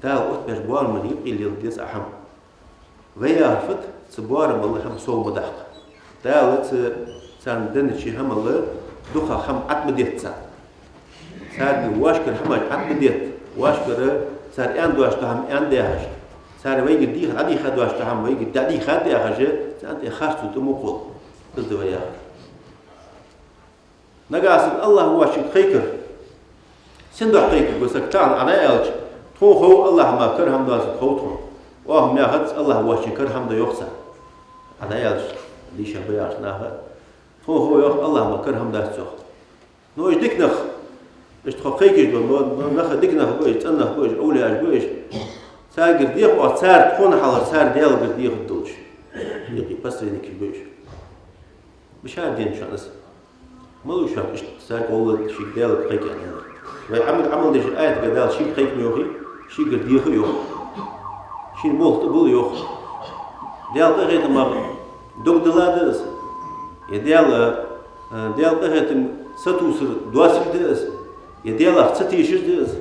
Дала оттабаьча боарамал юкъе леладе деза Ӏа хӀама. Вай яхар фуд, цу боарамал хӀама сов ма даккха. Дала цу царна деннача хӀамал дукхагӀа хӀама Ӏад ма детта царна. Царна воашкара хӀамаш Ӏад ма детта, воашкара цар аьнна доацаш дола хӀама аьнна даьхаш, цар вайгара дийха, дӀадийха доацаш дола хӀама вайгара дӀадийха даьхаш, царна тӀа харцо тӀа ма кхолла. Из да вай яхар. Нагахьа санна АллахӀ воацачунга кхайкар. Сен духьа кхайкар го саг тахан Ӏа аьлча, тхона хов АллахӀа мара кара хӀама доацилга хов тхона. Оаха ма яхац АллахӀ воацачунга кара хӀама да йоах цар. Ӏа аьлча, дийша ба яхаш наха. Тхона хов йоах АллахӀа мара кара хӀама дац йоах. Ну, уж дика нах, уж тхо кхайкаш дола, ну, ну, нах дика нах ба уж, цӀена нах ба уж, овлияаш ба уж. Царгара деха оаха, цар тхона хьалхара, цар Даьлагара дехаргдолаш. Дика посредникаш ба уж. Башар ден шоана из. Малув шоана иштта царга гӀолла шийга Даьлага кхайка аьнна? Вай Ӏамал, Ӏамал деш аятага Дала шийга кхайка ма йоахий, шийгара деха йоах. Шийна болх тӀабилла йоах. Даьла къахетамах дог дала да из. Е Даьла, э, Даьла къахетам сатувсар доацилга да из. Е Даьлах ца тешаш да из.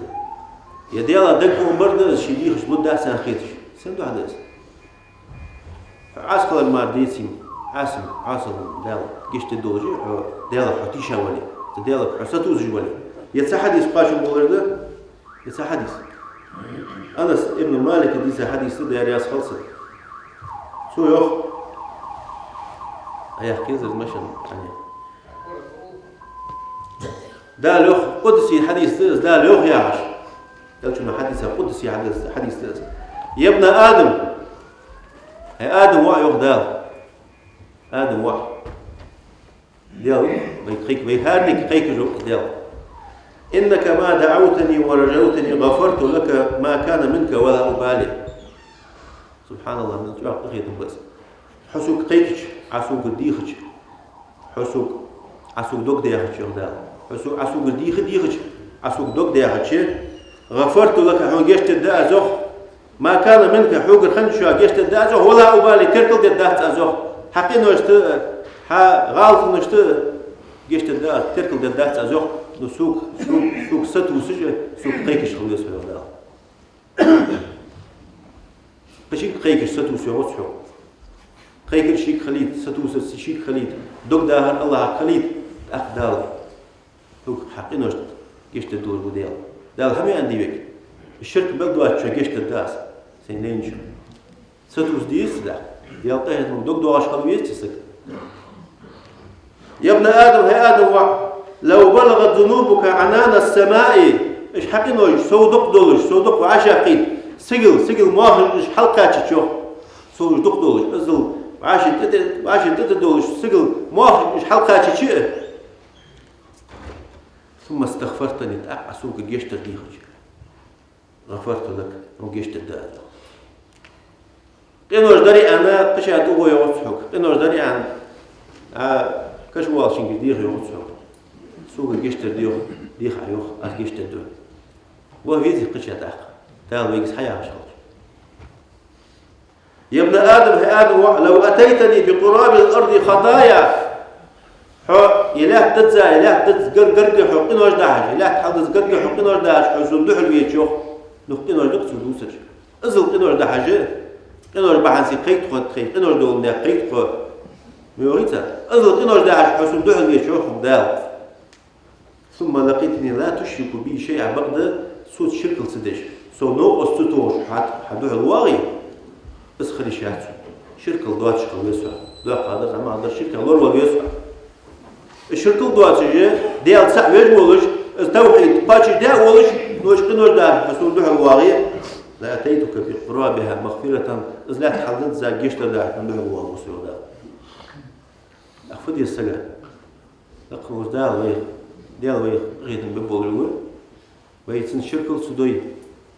Е Даьлах дагабоалабар да из, ший дехаш лургдац аьнна хеташ. Сен духьа да из? Хьо Ӏаса хилар мара деций, Ӏаса, Ӏаса хилар Дала гешт дергдолаш, хьо Даьлах хьо тийша вале, цу Даьлага хьо сатувсаш вале. Е цхьа хьадис кхоачам болаш да, е цхьа хьадис. Анас ибн Малика дийца хьадис да, Даьла раьза хилва цунна. Цо йоах, а яхкезар машан, а не. Дала йоах, къудси хьадис да из, Дала йоах яхаш. Элчано хьадиса, къудси хьадис, хьадис да из. يا ابن آدم, хӀай Адама воӀ, йоах Дала. Адама воӀ. Даьла, вай кхайк-, вай хӀаранега кхайкаш ва Даьла. إنك ما دعوتني ورجوتني غفرت لك ما كان منك ولا أبالي. СубхьаналлахӀ, мел чӀоагӀа къахетам ба из. Хьо сога кхайкача, Ӏа сога дийхача, хьо сога, Ӏа сога дог даьхача, йоах Дала. Хьо сога, Ӏа сога дийха, дийхача, Ӏа сога дог даьхача, غفرت لك, хьона гешт дергда аз, йоах, ما كان منك, хьогара хинначоа гешт дергда аз, йоах, ولا أبالي, теркал дергдац аз, йоах. Хьа къиношта, хьа гӀалаташта гешт дергда аз, теркал дергдац аз, йоах. Ну, сога, сога, сога сатувсаш, сога кхайкаш хила веза хьо, йоах Дала. Кхычунга кхайкаш сатувс йоагӀац хьога. Кхайкар шийга хилийта, сатувсар шийга хилийта, дог дахар АллахӀага хилийта, тӀаккха Дала хьога хьа къиношта гешт дергдолаш ва Даьла. Дала хӀама аьннадий вайга? Ширк мел доацачоа гешт дергда аз, сайна лайначоа. Сатувс дезац, да. Даьла къахетамах дог доагӀаш хила везац саг. يا ابن آدم, хӀай Адама воӀ, لو بلغت ذنوبك عنان السماء, уж хьа къинош сов дукха долаш, сов дукха вӀашагӀкхийтта, сигала, сигала моаршал уж хьалкхаьчача, йоах, сов уж дукха долаш, иззал вӀаший тӀа-, вӀаший тӀа-, тӀа долаш, сигала моаршал уж хьалкхаьчача, ثم استغفرتني, тӀаккха Ӏа сога гешт дар дийхача. غفرت لك, хьона гешт дергда аз. Къинош дар аьнна, кхыча дугӀо йоагӀац хьога. Къинош дар аьнна, а, каша воаллачунга деха йоагӀац хьога. Сога гешт дар деха, деха Ӏа, йоах, аз гешт дергда. Ваха везий кхыча тӀаккха? Дала вайга из хьаяхаш хилча. يا ابن آدم, хӀай Адама воӀ, لو أتيتني بقراب الأرض خطايا, хьо е лаьтта дизза, е лаьтта дизза гар-, гаргга хьо къинош дахьаш, е лаьтта хьалдизза гаргга хьо къинош дахьаш, хьо сона духьал веча, йоах, нух къинош дукха цо дувцараш. Иззал къинош дахьаш, къинош бахьан сий кхайк тхо, тхай къинош доландаь кхайк тхо. Ма йоахий цар? Иззал къинош дахьаш, хьо сона духьал веча, йоах хьога Дала. ثم لقيتني لا تشرك بي شيئا, бакъда соца ширкал ца деш, сов новкъост ца тохаш хьа, хьа духьал воагӀе, из хила йиш яц хьона. Ширкал доацаш хила веза хьо. Доккха дар, зӀамагӀа дар, ширках лоравала веза хьо. Из ширкал доацаш, Даьла цаӀ веш волаш, из тавхьид кхоачашдаь а волаш, нуш къинош дахьаш хьо сона духьал воагӀе, لأتيتك بقرابها مغفرة, из лаьтта хьалдизза гешт дар дахьаш хьона духьал воагӀа со, йоах Дала. Ах, фу деза сага? Лакха волча Дала вайх, Даьла вайх къахетам бергболаш ва. Вай цунна ширкал ца дой,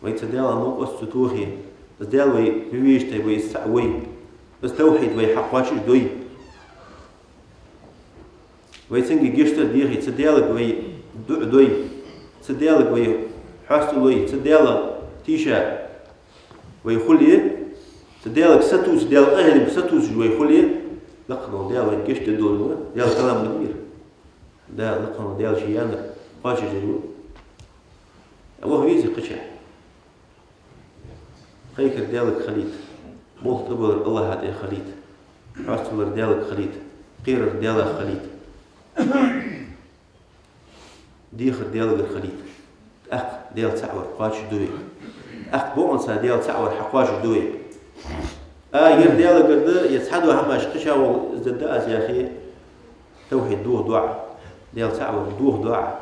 вай цу Даьлах новкъост ца тохе, из Даьла вай вевештай, вай из цаӀ вой, из тавхьид вай хьакхоачаш дой. Вай цунга гешт дар дехе, цу Даьлага вай дуӀа дой, цу Даьлага вай хьоастал лой, цу Даьлах тийша. Вай хуле, цу Даьлага сатувса, Даьла къахьегамга сатувсаш вай хуле, лакхе волча Дала вайна гешт дергдолаш ва, Даьла калам ма дий ер. Да, лакхе волча Дала ший яьннар кхоачашдергва. Ваха везий кхычахьа? Кхайкар Даьлага хилийта, мохк тӀабалар АллахӀа тӀа хилийта, хьоасталар Даьлага хилийта, кхерар Даьлах хилийта, дехар Даьлагара хилийта. ТӀаккха Даьла цаӀ вар кхоачашду вай. ТӀаккха бокъонца Даьла цаӀ вар хьакхоачашду вай. А, ер Даьлагара да, е цхьа дола хӀамаш кхыча вола из дергда аз яхе, тавхьид дохаду Ӏа, Даьла цаӀ вар дохаду Ӏа,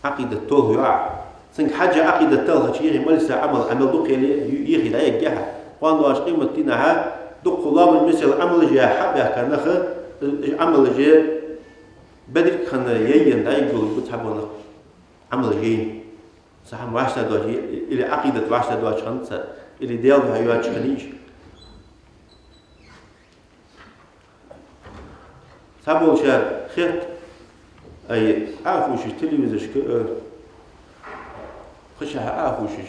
Ӏакъидат толхаю Ӏа. Цунга хьежжа Ӏакъидат талхача, ехе мел йиса Ӏамал, Ӏамал дукха яле, ю-, ехе дӀаяргья хьа. Кхоана доагӀача къематдийнахьа дукха лоамаш, мисал, Ӏамалаш яь хьа а баьхка нах, уж Ӏамалаш бедарг хинна яйяь дӀаяргйолаш ба цхьабола нах, Ӏамалаш яйна. Цхьа хӀама вӀаштӀехьдоаца, или Ӏакъидат вӀаштӀехьдоаца хиннад цар, или Даьла духьа йоацаш хиннай уж. Цхьаболчар хет, ай, Ӏохувшаш телевизорашка, э, кхычахьа Ӏохувшаш,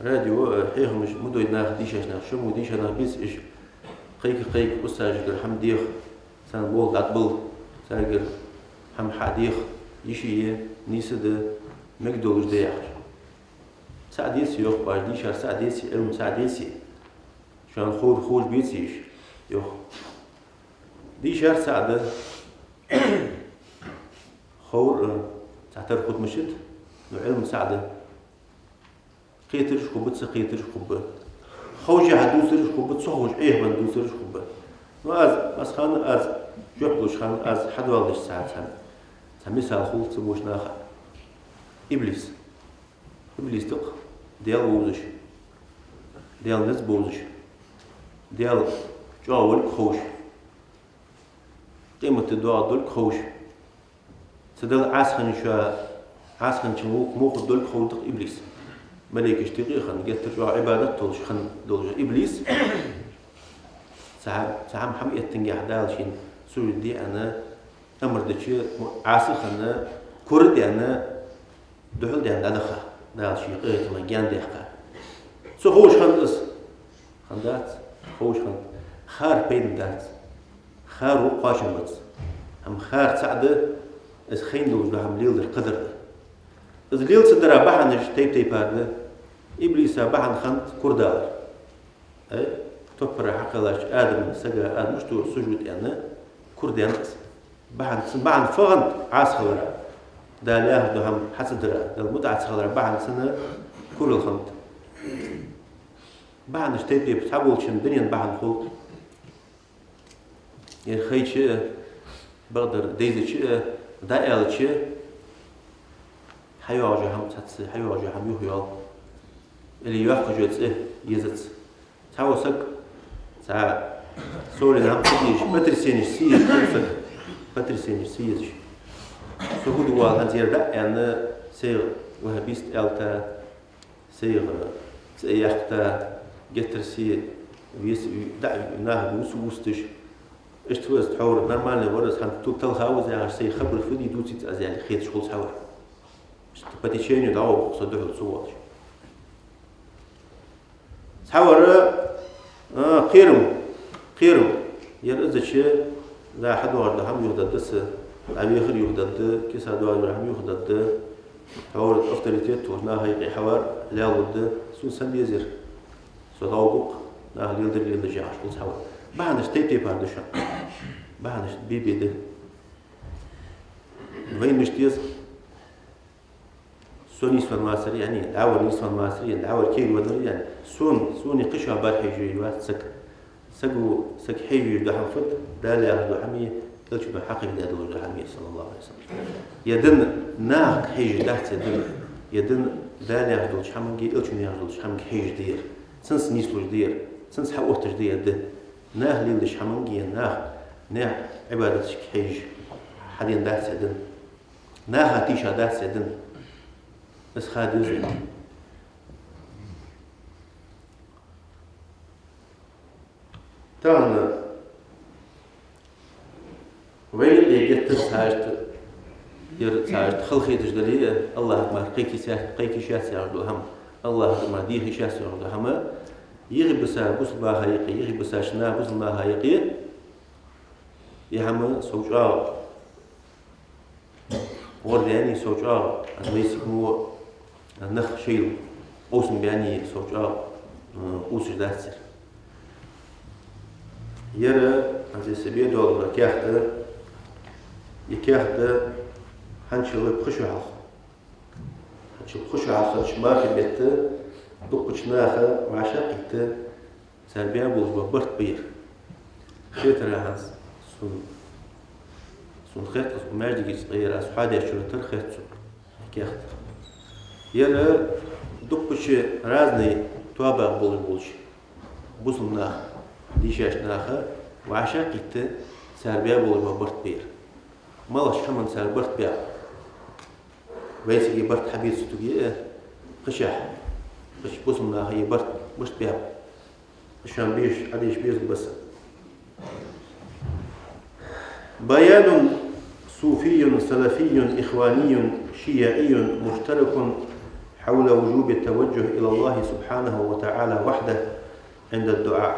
радио, э, хьехамаш ма дой наха дийшача наха, шо мо дийша нах беций уж, кхайка-кхайка устазашкара хӀама деха, царна болх дӀатӀабала, царгара хӀама хьадеха, йиш е, нийса да, мегаш долаш да яхаш. ЦаӀ деций, йоах баш, дийшар цаӀ деций, Ӏилма цаӀ деций? Шоана ховр ховш беций уж, йоах. Дийшар цаӀ да. Ховр, э, цхьатарра хургда мишта, но Ӏилма цаӀ да. Кхетараш хургба, ца кхетараш хургба. Ховшшехьа дувцараш хургба, ца ховш Ӏехабенна дувцараш хургба. Но аз, аз хана, аз жоп луш хана, аз хьадоаладеш цхьа, цхьа, цхьа мисал хул цу боча наха. Иблис. Иблис да-кх Даьла вовзаш, Даьла низ бовзаш, Даьла чӀоагӀа волга ховш, къематди доагӀаргдолга ховш, цу Далла Ӏаса хинначоа, Ӏаса хинначун гӀулакх муха долга ховш да-кх Иблис. Малейкашта юкъе а хинна, геттара чӀоагӀа Ӏибадат долаш хинна долаш Иблис. Цхьа, цхьа хӀама, хӀама эттингехь Дала шийна сужуд де аьнна, амар дича, Ӏаса а хинна, кура а даьнна, духьал даьнна дӀадаха, Дала ший къахетамах гаьна даьккха. Ца ховш хиннад из. Хиннадац, ховш хиннад. Хар пайдана дац. Хар вокх кхоачам бац. Амма хар цаӀ да, из хайна долаш дола хӀама леладар кхыдар да. Из лела ца дара бахьанаш тайп-тайпара да. Иблиса бахьан хиннад кура далар. Ай, топпара хьакхеллача Адама, сага, Адама иштта сужуд аьнна, кура даьннад из. Бахьан, цун бахьан фу хиннад Ӏаса хилара? Дала яхар дола хӀама хьа ца дара, Далла мутӀахьа ца хилара бахьан цун курал хиннад. Бахьанаш тайп-тайпара, цхьаболчун дунен бахьан хул. Ер хайча а, бакъдар дайзача а, дӀааьлча, хьайоагӀаш йола хӀама цхьацца, хьайоагӀаш йола хӀама юхайоал. Или йоаккхаш йола цӀи езац. Цхьавола саг, цхьа солен хӀама ца дезаш, потрясенеш ца езаш, саг, потрясенеш ца езаш. Со фу ду оал хӀанз ер дӀа а аьнна, сайга ваххабист аьлча, сайга цӀи яьккха, геттара се вес, дӀа а наха вувц-вувцаш. Иштта ва из, тхьовра нормальни вар из, хӀанз ту талха ва из яхаш, сай хабар фу дий дувцийта аз аьнна хеташ хул цхьавар. Иштта по течению дӀагӀоргва-кх со духьал ца воалаш. Цхьавар, а, кхерам, кхерам. Ер иззача, да, хьадоагӀаш дола хӀама юхадергда са, дӀавехар юхадергда, киса доагӀаш дола хӀама юхадергда, тхьовра авторитет волча наха юкъе хьавар лелалургда, сона сенна дезар. Со дӀагӀоргва-кх, наха леладар леладеш яхаш хул цхьавар. Бахьанаш тайп-тайпара да шоана. Бахьанаш бе-бе да. Вайна мишта деза? Со нийсвенна вацар аьнна, дӀавар нийсвенна вацар аьнна, дӀавар кегавеннар аьнна, сона, сона кхычоа бар хьежаш вац саг. Саго, саг хьежаш дола хӀама фуд, Дала яхаш дола хӀама е, Элчано хьакхайкадаь долаш дола хӀама е, صلى الله عليه وسلم. Е дин нахага хьежаш дац, е дин, е дин Дала яхаш долча хӀаманга, Элчано яхаш долча хӀаманга хьежаш да ер. Цунца нийслуш да ер, цунца хьаотташ да ер дин. Наха леладеча хӀаманга, наха, наьха Ӏибадаташка хьежаш хьадена дац е дин. Наха тийша дац е дин. Из ха деза вайна. Тахан вай юкъе геттара цхьа иштта, ер цхьа иштта халахеташ дале а, АллахӀага мара кхайка йиш яц, кхайка йиш яц яхаш дола хӀама, АллахӀага мара деха йиш яц яхаш дола хӀама, Йихи бисар бусалба наха юкъе, йихи бисача наха бусалба наха юкъе, из хӀама сов чӀоагӀа гӀор даьннад, сов чӀоагӀа, аз вайцига мо нах шоайла къовсам баьннад, сов чӀоагӀа, э, къувсаш дац ер. Ер, аз из са бе доаллар каьхат, из каьхат хӀанзчул пхи шу хьалха. ХӀанзчул пхи шу хьалхарча мархий бетта дуккхача наха вӀашагӀкхийтта, цар баь болаш бола барт ба ер. Шетара хӀанз сона, сона хет, аз укх маьждиге цкъа яр, аз хьадеш чура тара хет сона каьхат. Ер дуккхача разный тоабах болаш болча бусалба наха, дийшача наха вӀашагӀкхийтта, цар баь болаш бола барт ба ер. МалагӀча хӀаман цар барт баьб? Вайцига барт хьабийца туге, э, кхычахьа, кхыча бусалба наха барт мишта баьб? Шоана беш, хьадеш беза баса. بيان صوفي سلفي إخواني شيعي مشترك حول وجوب التوجه إلى الله سبحانه وتعالى وحده عند الدعاء.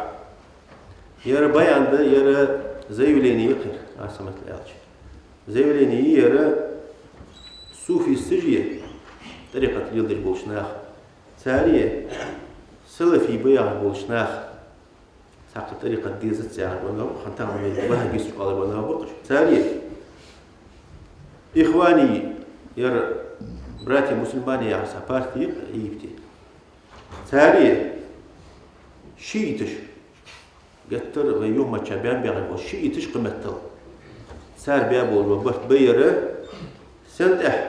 Ер баян да, ер заявлени я ер, аз хӀама аьлча. Заявлени я ер суфисташи, тӀарикъат леладеш болча наха, цареи, салафий ба яхаш болча наха, цхьаккха тӀарикъат дезац яхаш бола нах ба, хӀанз тахан вай ваххабисташ оалаш бола нах ба-кх уж. Цареи, ихвани, ер братья мусульмане яхаш цхьа парти я-кх Египте. Цареи, шииташ, геттара вай юхамаччахьа баьнна баьгӀа бола шииташ кхыметтел, цар баь болаш бола барт ба ер, сен тӀехьа?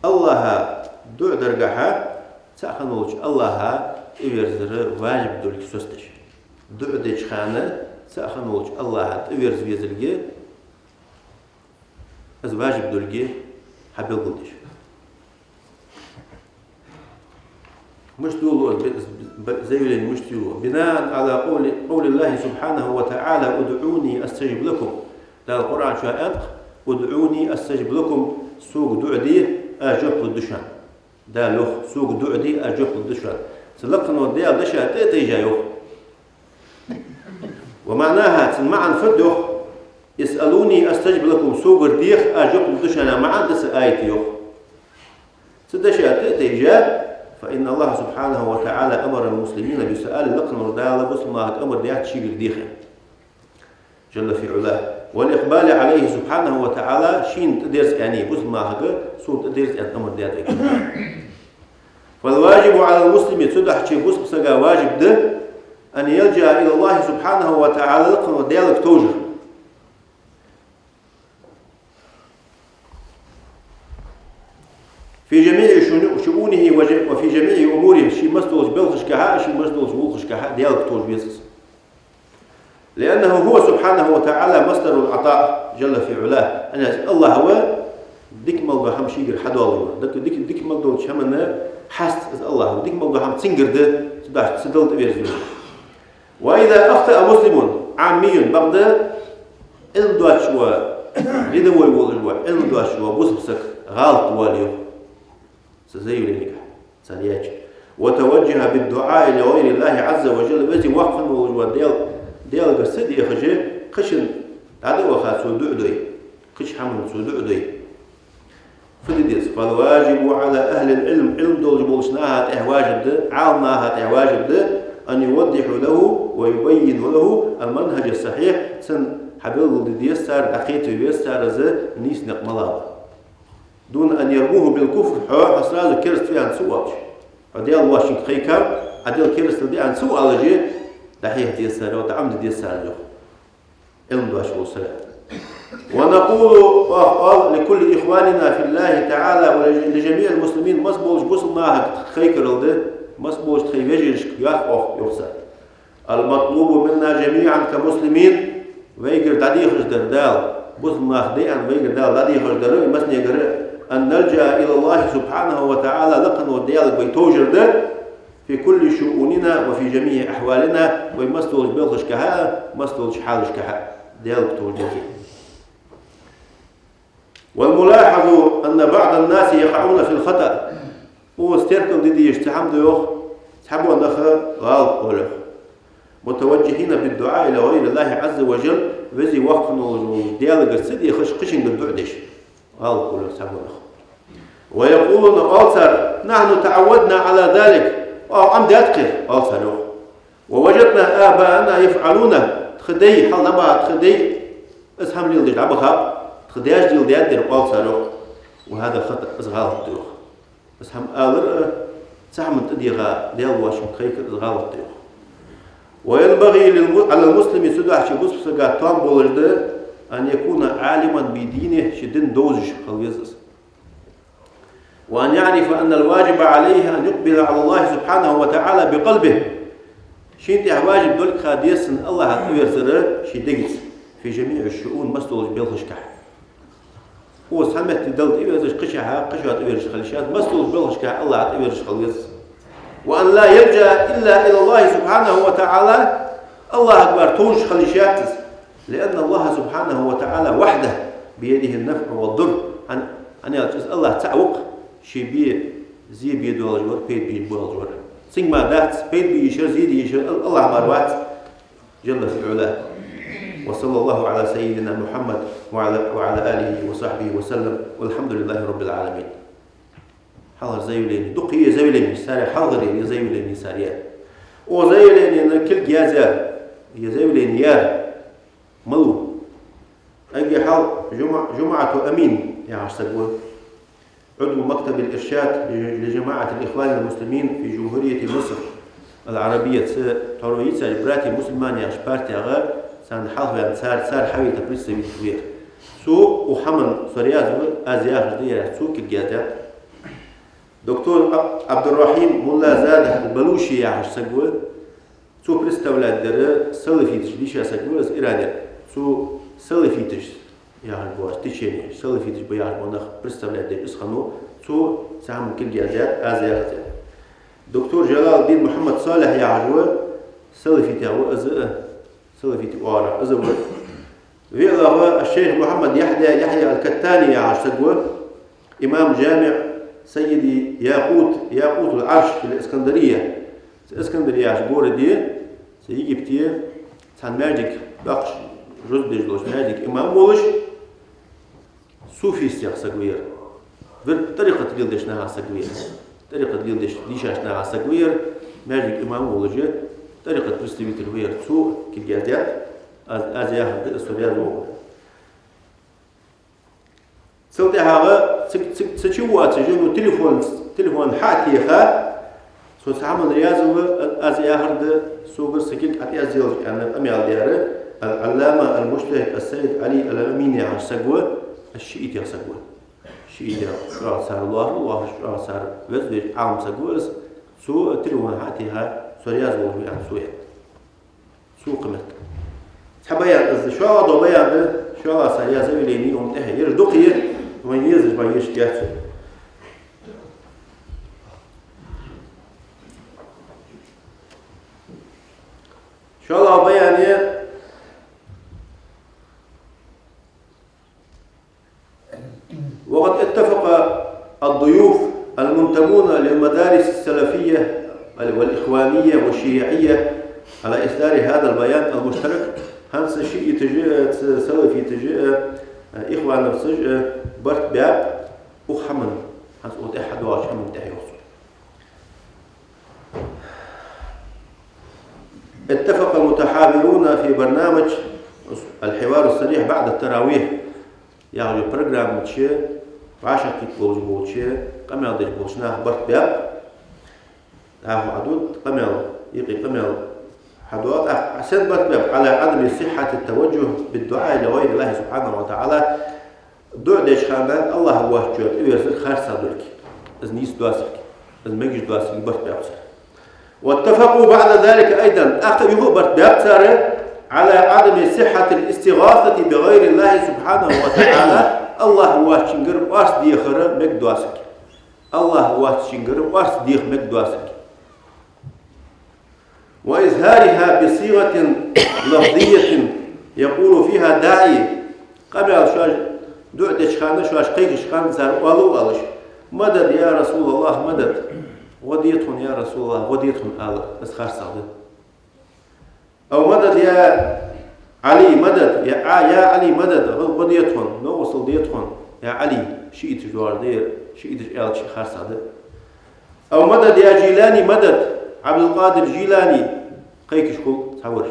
АллахӀа дуӀа даргахьа, цаӀ хинна волча АллахӀа тӀаверзар важиб долга соцадеш. ДуӀа деча хана цаӀ хинна волча АллахӀа тӀаверза везалга, из важиб долга хьабелгалдеш. Мишта йолалу из б-, б-, заявлени мишта йолалу? بناء على قول، قول الله سبحانه وتعالى: ادعوني أستجب لكم. Дала Къуръан чу аьннад-кх: ادعوني أستجب لكم, сога дуӀа де, аз жоп лургда шоана. Дала йоах: сога дуӀа де, аз жоп лургда шоана. Цу лакхавола Даьла дешах тӀа а тайжа йоах. ومعناها, цун маӀан фуд йоах: اسألوني أستجب لكم, согара деха, аз жоп лургда шоана, маӀан да цу аята йоах. Цу дешах тӀа а тайжа, فإن الله سبحانه وتعالى أمر المسلمين بسؤال, лакхавола Дала бусалба нахага амар даьд шийгара деха, جل في علاه, والإقبال عليه سبحانه وتعالى, шийна тӀадерза аьнна, бусалба нахага сона тӀадерза аьнна амар даьд вайга. فالواجب على المسلم, цудухьа бусалба сага важиб да, أن يلجأ إلى الله سبحانه وتعالى, лакхавола Даьлага товжар. في جميع شؤو-، شؤونه وج-، وفي جميع أموره, ший массадолча белхашкахьа, ший массадолча гӀулакхашкахьа Даьлага товжа веза из. لأنه هو سبحانه وتعالى مصدر العطاء جل في علاه. ХӀана аьлча АллахӀ ва дика мел дола хӀама шийгара хьадоаллар. Дика, дика, дика мел долча хӀаман хьаст из АллахӀ ва. Дика мел дола хӀама цунгара да, цудухьа цу Далла тӀаверза веза. وإذا أخطأ مسلم عامي, бакъда Ӏилма доацаш вола, рядовой волаш вола, Ӏилма доацаш вола бусалба саг гӀалат воале, йоах цу заявленигахьа, цар яьча: وتوجه بالدعاء لغير الله عز وجل, веза-воккха волаш вола Даьла, Даьлагара са дехаш, кхычунна дӀа а ваха цо дуӀа дой, кхыча хӀаманна цо дуӀа дой. Фу де деза? فالواجب على أهل العلم, Ӏилма долаш болча наха тӀехьа важиб да, Ӏаламнаха тӀехьа важиб да, أن يوضحوا له ويبينوا له المنهج الصحيح, цунна хьабелгалде деза цар, дӀакхетаве веза цар из нийса никъ малагӀа ба. دون أن يرموه بالكفر, хьо, хьо сразу кераста ва аьнна ца оалаш. Хьо Даьла воацачунга кхайкав, Ӏа Даьла керастал да аьнна ца оалаш, дӀахьеха деза цар, дӀаӀомаде деза цар, йоах. Ӏилма доацаш вола саг. ونقول, оаха оал, لكل إخواننا في الله تعالى ولجميع المسلمين, масса болча бусалба нахага тха кхайкарал да, масса болча тхоай вежарашка йоах оаха, йоах цар: المطلوب منا جميعا كمسلمين, вайгара дӀадехаш дар Дала, бусалба нах да аьнна, вайгара Дала дӀадехаш дар, вай массанегара, أن نلجأ إلى الله سبحانه وتعالى, лакхавола Даьлага вай товжар да, في كل شؤوننا وفي جميع أحوالنا, вай массадолча белхашкахьа, массадолча хьалашкахьа Даьлага товжа деза. والملاحظ أن بعض الناس يقعون في الخطأ. Укхаза теркалде дезаш цхьа хӀама да, йоах, Цхьабола нах гӀалат хул йоах. متوجهين بالدعاء لغير الله عز وجل, Веза Воккха волча Даьлагара ца дехаш, кхычунгара дуӀа деш. ГӀалат хул йоах цхьабола нах. ويقولون, оал цар: نحن تعودنا على ذلك, оаха Ӏомадаьд-кх ер, оал цар йоах. ووجدنا آباءنا يفعلونه, тха дай, хьалха дӀабахача тха дай, из хӀама леладеш дӀабахаб, тха даьша леладаьд ер, оал цар йоах. وهذا خطأ, из гӀалат да йоах. Из хӀама алар а, цу хӀаман тӀа дегӀа Даьла воашта кхайкар а, из гӀалат да йоах. وينبغي للم-, على المسلم, цудухьа бусалба сага тоам болаш да, أن يكون عالما بدينه, ший дин довзаш хила веза из. وأن يعرف أن الواجب عليه أن يقبل على الله سبحانه وتعالى بقلبه. Шийна тӀехьа важиб долга ха деза цунна АллахӀа тӀаверзар ший дегаца, في جميع الشؤون, масса долча белхашка. Укхаза цхьан метте Далла тӀаверзаш, кхычахьа кхычоа тӀаверзаш хила йиш яц, масса долча белхашка АллахӀа тӀаверзаш хила веза. وأن لا يلجأ إلا إلى الله سبحانه وتعالى, АллахӀага мара товш хила йиш яц из. لأن الله سبحانه وتعالى وحده بيده النفع والضر. ХӀана, хӀана аьлча из АллахӀ цаӀ ва-кх, ше бе зе бе доалаш вар, пайда бе боалаш вар. Цунга мара дац пайда бе йиш яр, зе де йиш яр, Ал-, АллахӀ мара вац, جل في علاه. وصلى الله على سيدنا محمد وعلى، وعلى آله وصحبه وسلم. والحمد لله رب العالمين. Хьалхара заявлени. Дукха я заявлени, царех хьалхара я заявлени цар яь. Укх заявленена кулг язъяь, е заявлени яь мала ва? Эггара хьалха Жума-, Жумаату Амин яхаш саг ва. عضو مكتب الإرشاد لجماعة الإخوان المسلمين في جمهورية مصر العربية, цу тхьовра йицача «Братья мусульмане» яхача партега царна хьалхаваьнна, цар, цар хьавайта представитель ва ер. Цо укх хӀаман, со раьза ва аз яхаш дар, цо кулг яздаьд. Доктор Аб-, Абдуррахьим Муллазадeh ал-Балуши яхаш саг ва, цо представлять даьр салафиташ, дийша саг ва из Иранера. Цо салафиташ яхаш бола течени, салафиташ ба яхаш бола нах представлять даьр из хиннав, цо цу хӀаман кулг яздаьд, аз яхаш дар. Доктор Жалалуддин Мухьаммад Салихь яхаш ва, салафитех ва из а, салафитий оагӀорахьа из а ва. ВиълагӀа ва аш-шейх Мухьаммад Яхья, Яхья ал-Каттани яхаш саг ва, имам жамиӀ Саййиди Якъут, Якъутул-Ӏарш фи-л-Искандария. Цу Искандария яхача городе, цу Египте, цхьан маьждига, баккхаш жуз беш долча маьждига имам волаш, суфистех саг ва ер. Вир тӀарикъат леладеш нахах саг ва ер. ТӀарикъат леладеш, дийшача нахах саг ва ер, маьждига имам волаш, тӀарикъат представитель ва ер. Цо кулг яздаьд, аз, аз яхар да, со раьза воагӀа. Цул тӀехьагӀа цига, цига, цу чу воацаш, ну, телефон, телефон хьа а теха, со цу хӀаман раьза ва, аз яхар да, согара са кулг ӀотӀаязделча, аьнна, къамаьл даьр Ал-Ӏаллама ал-мужтахӀид ас-Саййид Ӏали ал-Амин яхаш саг ва, шиӀитех саг ва. ШиӀитех чӀоагӀа цар лоархӀ, лоархӀаш чӀоагӀа цар веза, веза Ӏалам саг ва из, цо телефон хьа а теха, со раьза воагӀа аьнна, цо яхар. Цу кхы метте. Цхьа баян из да, шоллагӀа дола баян да, шоллагӀа цар яь заявлени я укхун тӀехьа. Ераш дукха я, вайна езаш, вайна езаш яц. ШоллагӀа баян я: وقد اتفق الضيوف المنتمون للمدارس السلفية والإخوانية والشيعية على إصدار هذا البيان المشترك. ХӀанз шиӀиташа а, ц-, салафиташа а, ихвановцаша а барт баьб укх хӀаман, хӀанз укх тӀехьа хьадоагӀача хӀаман тӀехьа, йоах цо. اتفق المتحاورون في برنامج الحوار الصريح بعد التراويح. Яхача программа чу вӀашагӀкхийтта болаш болча, къамаьл деш болча наха барт баьб. ДӀахо хьадоагӀа къамаьл, юкъе къамаьл хьадоагӀа. ТӀаккха сен барт баьб: على عدم صحة التوجه بالدعاء لغير الله سبحانه وتعالى. ДуӀа деча хана АллахӀ воацачоа тӀаверзар харц долга, из нийса доацалга, из мегаш доацалга барт баьб цар. واتفقوا بعد ذلك أيضا, тӀаккха юха а барт баьб цар, على عدم صحة الاستغاثة بغير الله سبحانه وتعالى, АллахӀ воацачунгара орц дехар мегаш доацалга. АллахӀ воацачунгара орц деха мегаш доацалга. وإظهارها بصيغة لفظية يقول فيها الداعي. Къамаьл шоаш, дуӀа деча хана, шоаш кхайкача хана цар оалаш, оалаш: مدد يا رسول الله، مدد. «ГӀо де тхона, я РасулаллахӀ, гӀо де тхона», — алар, из харцахьа да. «أو مدد يا علي، مدد، я, а, я Ӏали, мадад, гӀо, гӀо де тхона, новкъостал де тхона, я Ӏали», шииташ доагӀаш да ер, шииташ аьлча харцахьа да. «أو مدد يا جيلاني، مدد», Ӏабдул-Къадир Жилани, кхайкаш хул цхьавар.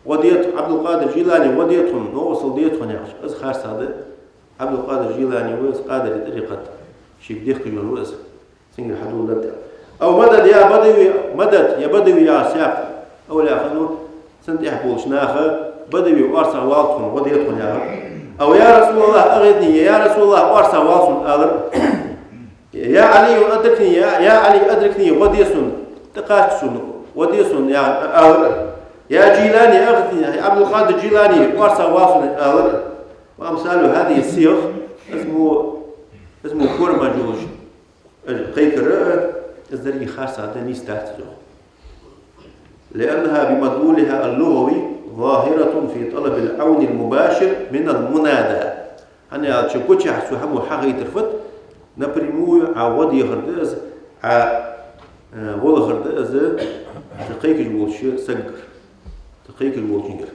«ГӀо де тхона, Ӏабдул-Къадир Жилани, гӀо де тхона, новкъостал де тхона», яхаш, из харцахьа да. Ӏабдул-Къадир Жилани ва из, Къадирий тӀарикъат шийга дехкаш вар ва из. Цунгара хьадоладаьд. «أو مدد يا بدوي، مدد يا بدوي», яхаш, цхьа овлаъ хиннав, цунна тӀехьа болча наха: «Бадави, орцагӀвала тхона, гӀо де тхона», яхар. «أو يا رسول الله أغثني، я РасулаллахӀ, орцагӀвала сона», алар. «يا علي أدركني، я, я Ӏали, أدركني, гӀо де сона, тӀакхачча сона, гӀо де сона», яхар, алар. «يا جيلاني أغثني، я Ӏабдул-Къадир Жилани, орцагӀвала сона», алар. «وأمثال هذه الصيغ», из мо, из мо форма йолаш, из кхайкар а, из деррига харцахьа да, нийса дац из, йоах. «لأنها بمدلولها اللغوي ظاهرة في طلب العون المباشر من المنادى». ХӀана аьлча, гучахь цо хӀамо хьагойтар фуд, напрямую Ӏа гӀо дехар да из, Ӏа, э, гӀо лахар да из цу кхайкаш волча сагагара, цу кхайкаш волчунгара.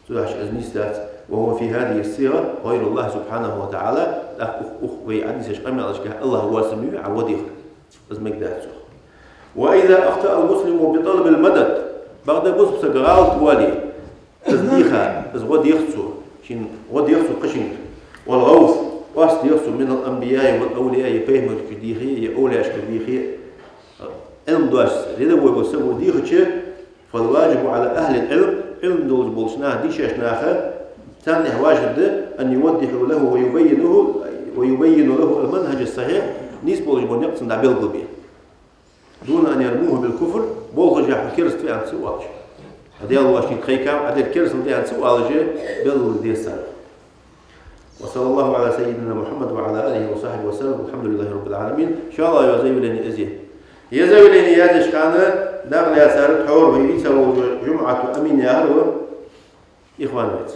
Цудухьа из нийса дац. «وهو في هذه الصيغة غير الله سبحانه وتعالى», тӀаккха укх, укх вай Ӏодийшача къамаьлашка АллахӀ воацам ма вий Ӏа гӀо дехар. Из мегаргдац цох. «وإذا أخطأ المسلم بطلب المدد», бакъда бусалба саг гӀалат вале, из дийха, из гӀо дех цо, шийна гӀо дех цо кхычунгара. «والغوث», орц дех цо, «من الأنبياء والأولياء», я пайхамарашкара дийхе, я овлияшкара дийхе, Ӏилма доацаш, рядовой вола саго дийхача, «فالواجب على أهل العلم», Ӏилма долаш болча наха, дийшача наха, царна тӀехьа важиб да, «أن يوضحوا له ويبينوه، ويبينوا له المنهج الصحيح», нийса болаш бола никъ цунна дӀабелгалбе. «دون أن يرموه بالكفر», болхаш хьо кераста ва аьнна ца оалаш. Хьо Даьла воацачунга кхайкав, Ӏа дер керастал да аьнна ца оалаш, белгалде царна. وصلى الله على سيدنا محمد وعلى آله وصحبه وسلم. الحمد لله رب العالمين. ШоллагӀа йола заявлени из я. Ер заявлени язъеш хана дакъа лаьцар тхьовра вай вийца волча Жумъату Амин яхар ва, ихван вайца.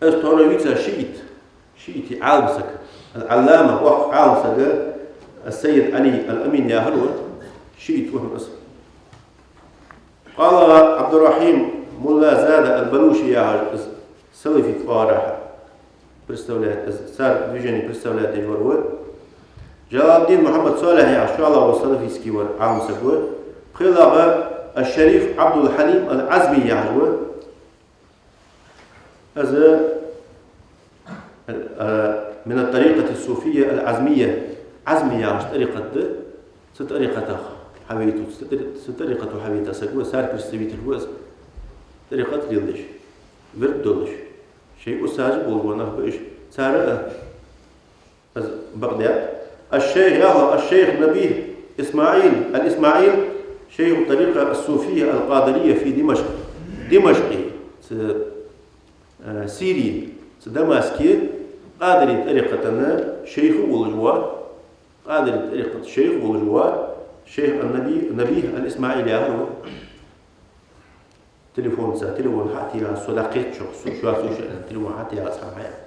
Из тхьовра вийца шиит, шиитий Ӏалам саг, ал-Ӏаллама, воккха Ӏалам саг, ас-Саййид Ӏали ал-Амин яхар ва, шиит ва хьона из. قال عبد الرحيم ملا زاد البلوشي яхаш из салафий оагӀорахьа представлять, из цар движени представлять деш вар ва. Джалалуддин Мухьаммад Салихь яхаш шоллагӀа ва, салафийский вар, Ӏалам саг ва. ПхелагӀа аш-Шариф Ӏабдул-Хьалим ал-Ӏазми яхаш ва. Из, а, من الطريقة الصوفية العزمية, Ӏазми яхаш тӀарикъат да, цу тӀарикъатах хьавайта, цу тӀари-, цу тӀарикъато хьавайта саг ва, цар представитель ва из, тӀарикъат леладеш, вирд долаш. Шоай устазаш болаш бола нах ба уж. Цар а из бакъдаьд. Аш-шейх, яхар, аш-шейх Набихь Исмаӏил аль-Исмаӏили, шейх ат-тарикъа ас-суфийя аль-къадарийя фи Димашкъ. Димашкъе, цу, э, Сирии, цу Дамаске къадарий тӀарикъата шейх волаш ва, къадарий тӀарикъата шейх волаш ва, шейх ан-Наби-, Набихь аль-Исмаӏил яхар ва. Телефонца, телефон хьатӀаягӀа, со дӀакхетачох, со шоаш ца шоана, телефон хьатӀаягӀа, цхьа хьаяь.